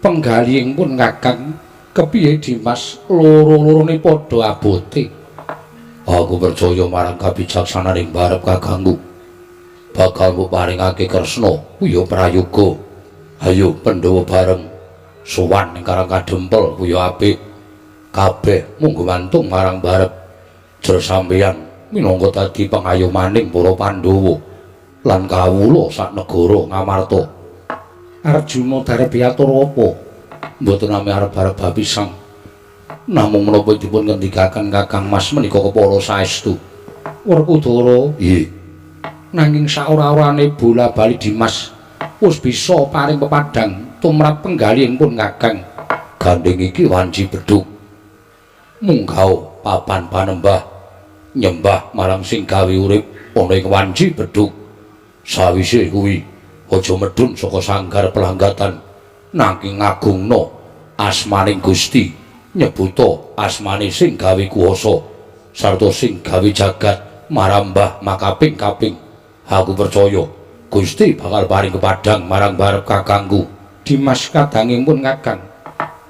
penggalihing pun Kakang kepiye Dimas loro-lorone padha abote. Aku percaya marang kabijaksananing barep kakangku. Bakal mbok paringake Kresna kuya prayoga. Ayo Pandhawa bareng sowan ning Karang Kadempel kuya apik. Kabeh mung gumantung marang barep. Jer sampeyan minangka dadi pangayomaning para Pandhawa lan kawula sak negara Ngamarta. Arjuna darep atur apa? Mboten nami arep-arep bapisang. Namung menapa dipun ngendikaken Kakang Mas menika kepara saestu. Werkudara, nggih. Nanging saora-orane bola-bali Dimas wis bisa paring pepadang tumrap penggalihing pun Kakang. Gandeng iki wanci bedhug. Munggah papan panembah nyembah marang sing gawe urip ana ing wanci bedhug. Sawise kuwi aja medhun saka sanggar pelanggatan nanging ngagungna asmaning Gusti, nyebuta asmane sing gawe kuwasa sarta sing gawe jagat marambah makaping-kaping. Aku percaya Gusti bakal paring kepadang marang barep kakangku. Dimas kadanging pun Kakang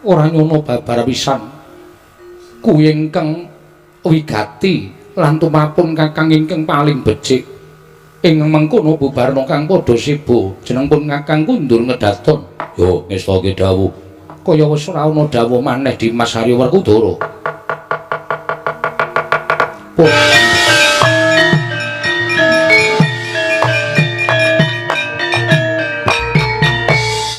ora nyono babar pisan. Kuwi ingkang wigati lan tumapun Kakang ingkang paling becik. Ing mengkono bubarna kang padha sibuk jeneng pun Kakang kundur ngedaton. Yo ngestake dawuh. Kaya wis ora ana dawuh maneh Dimas Haryo Werkudara. Pun.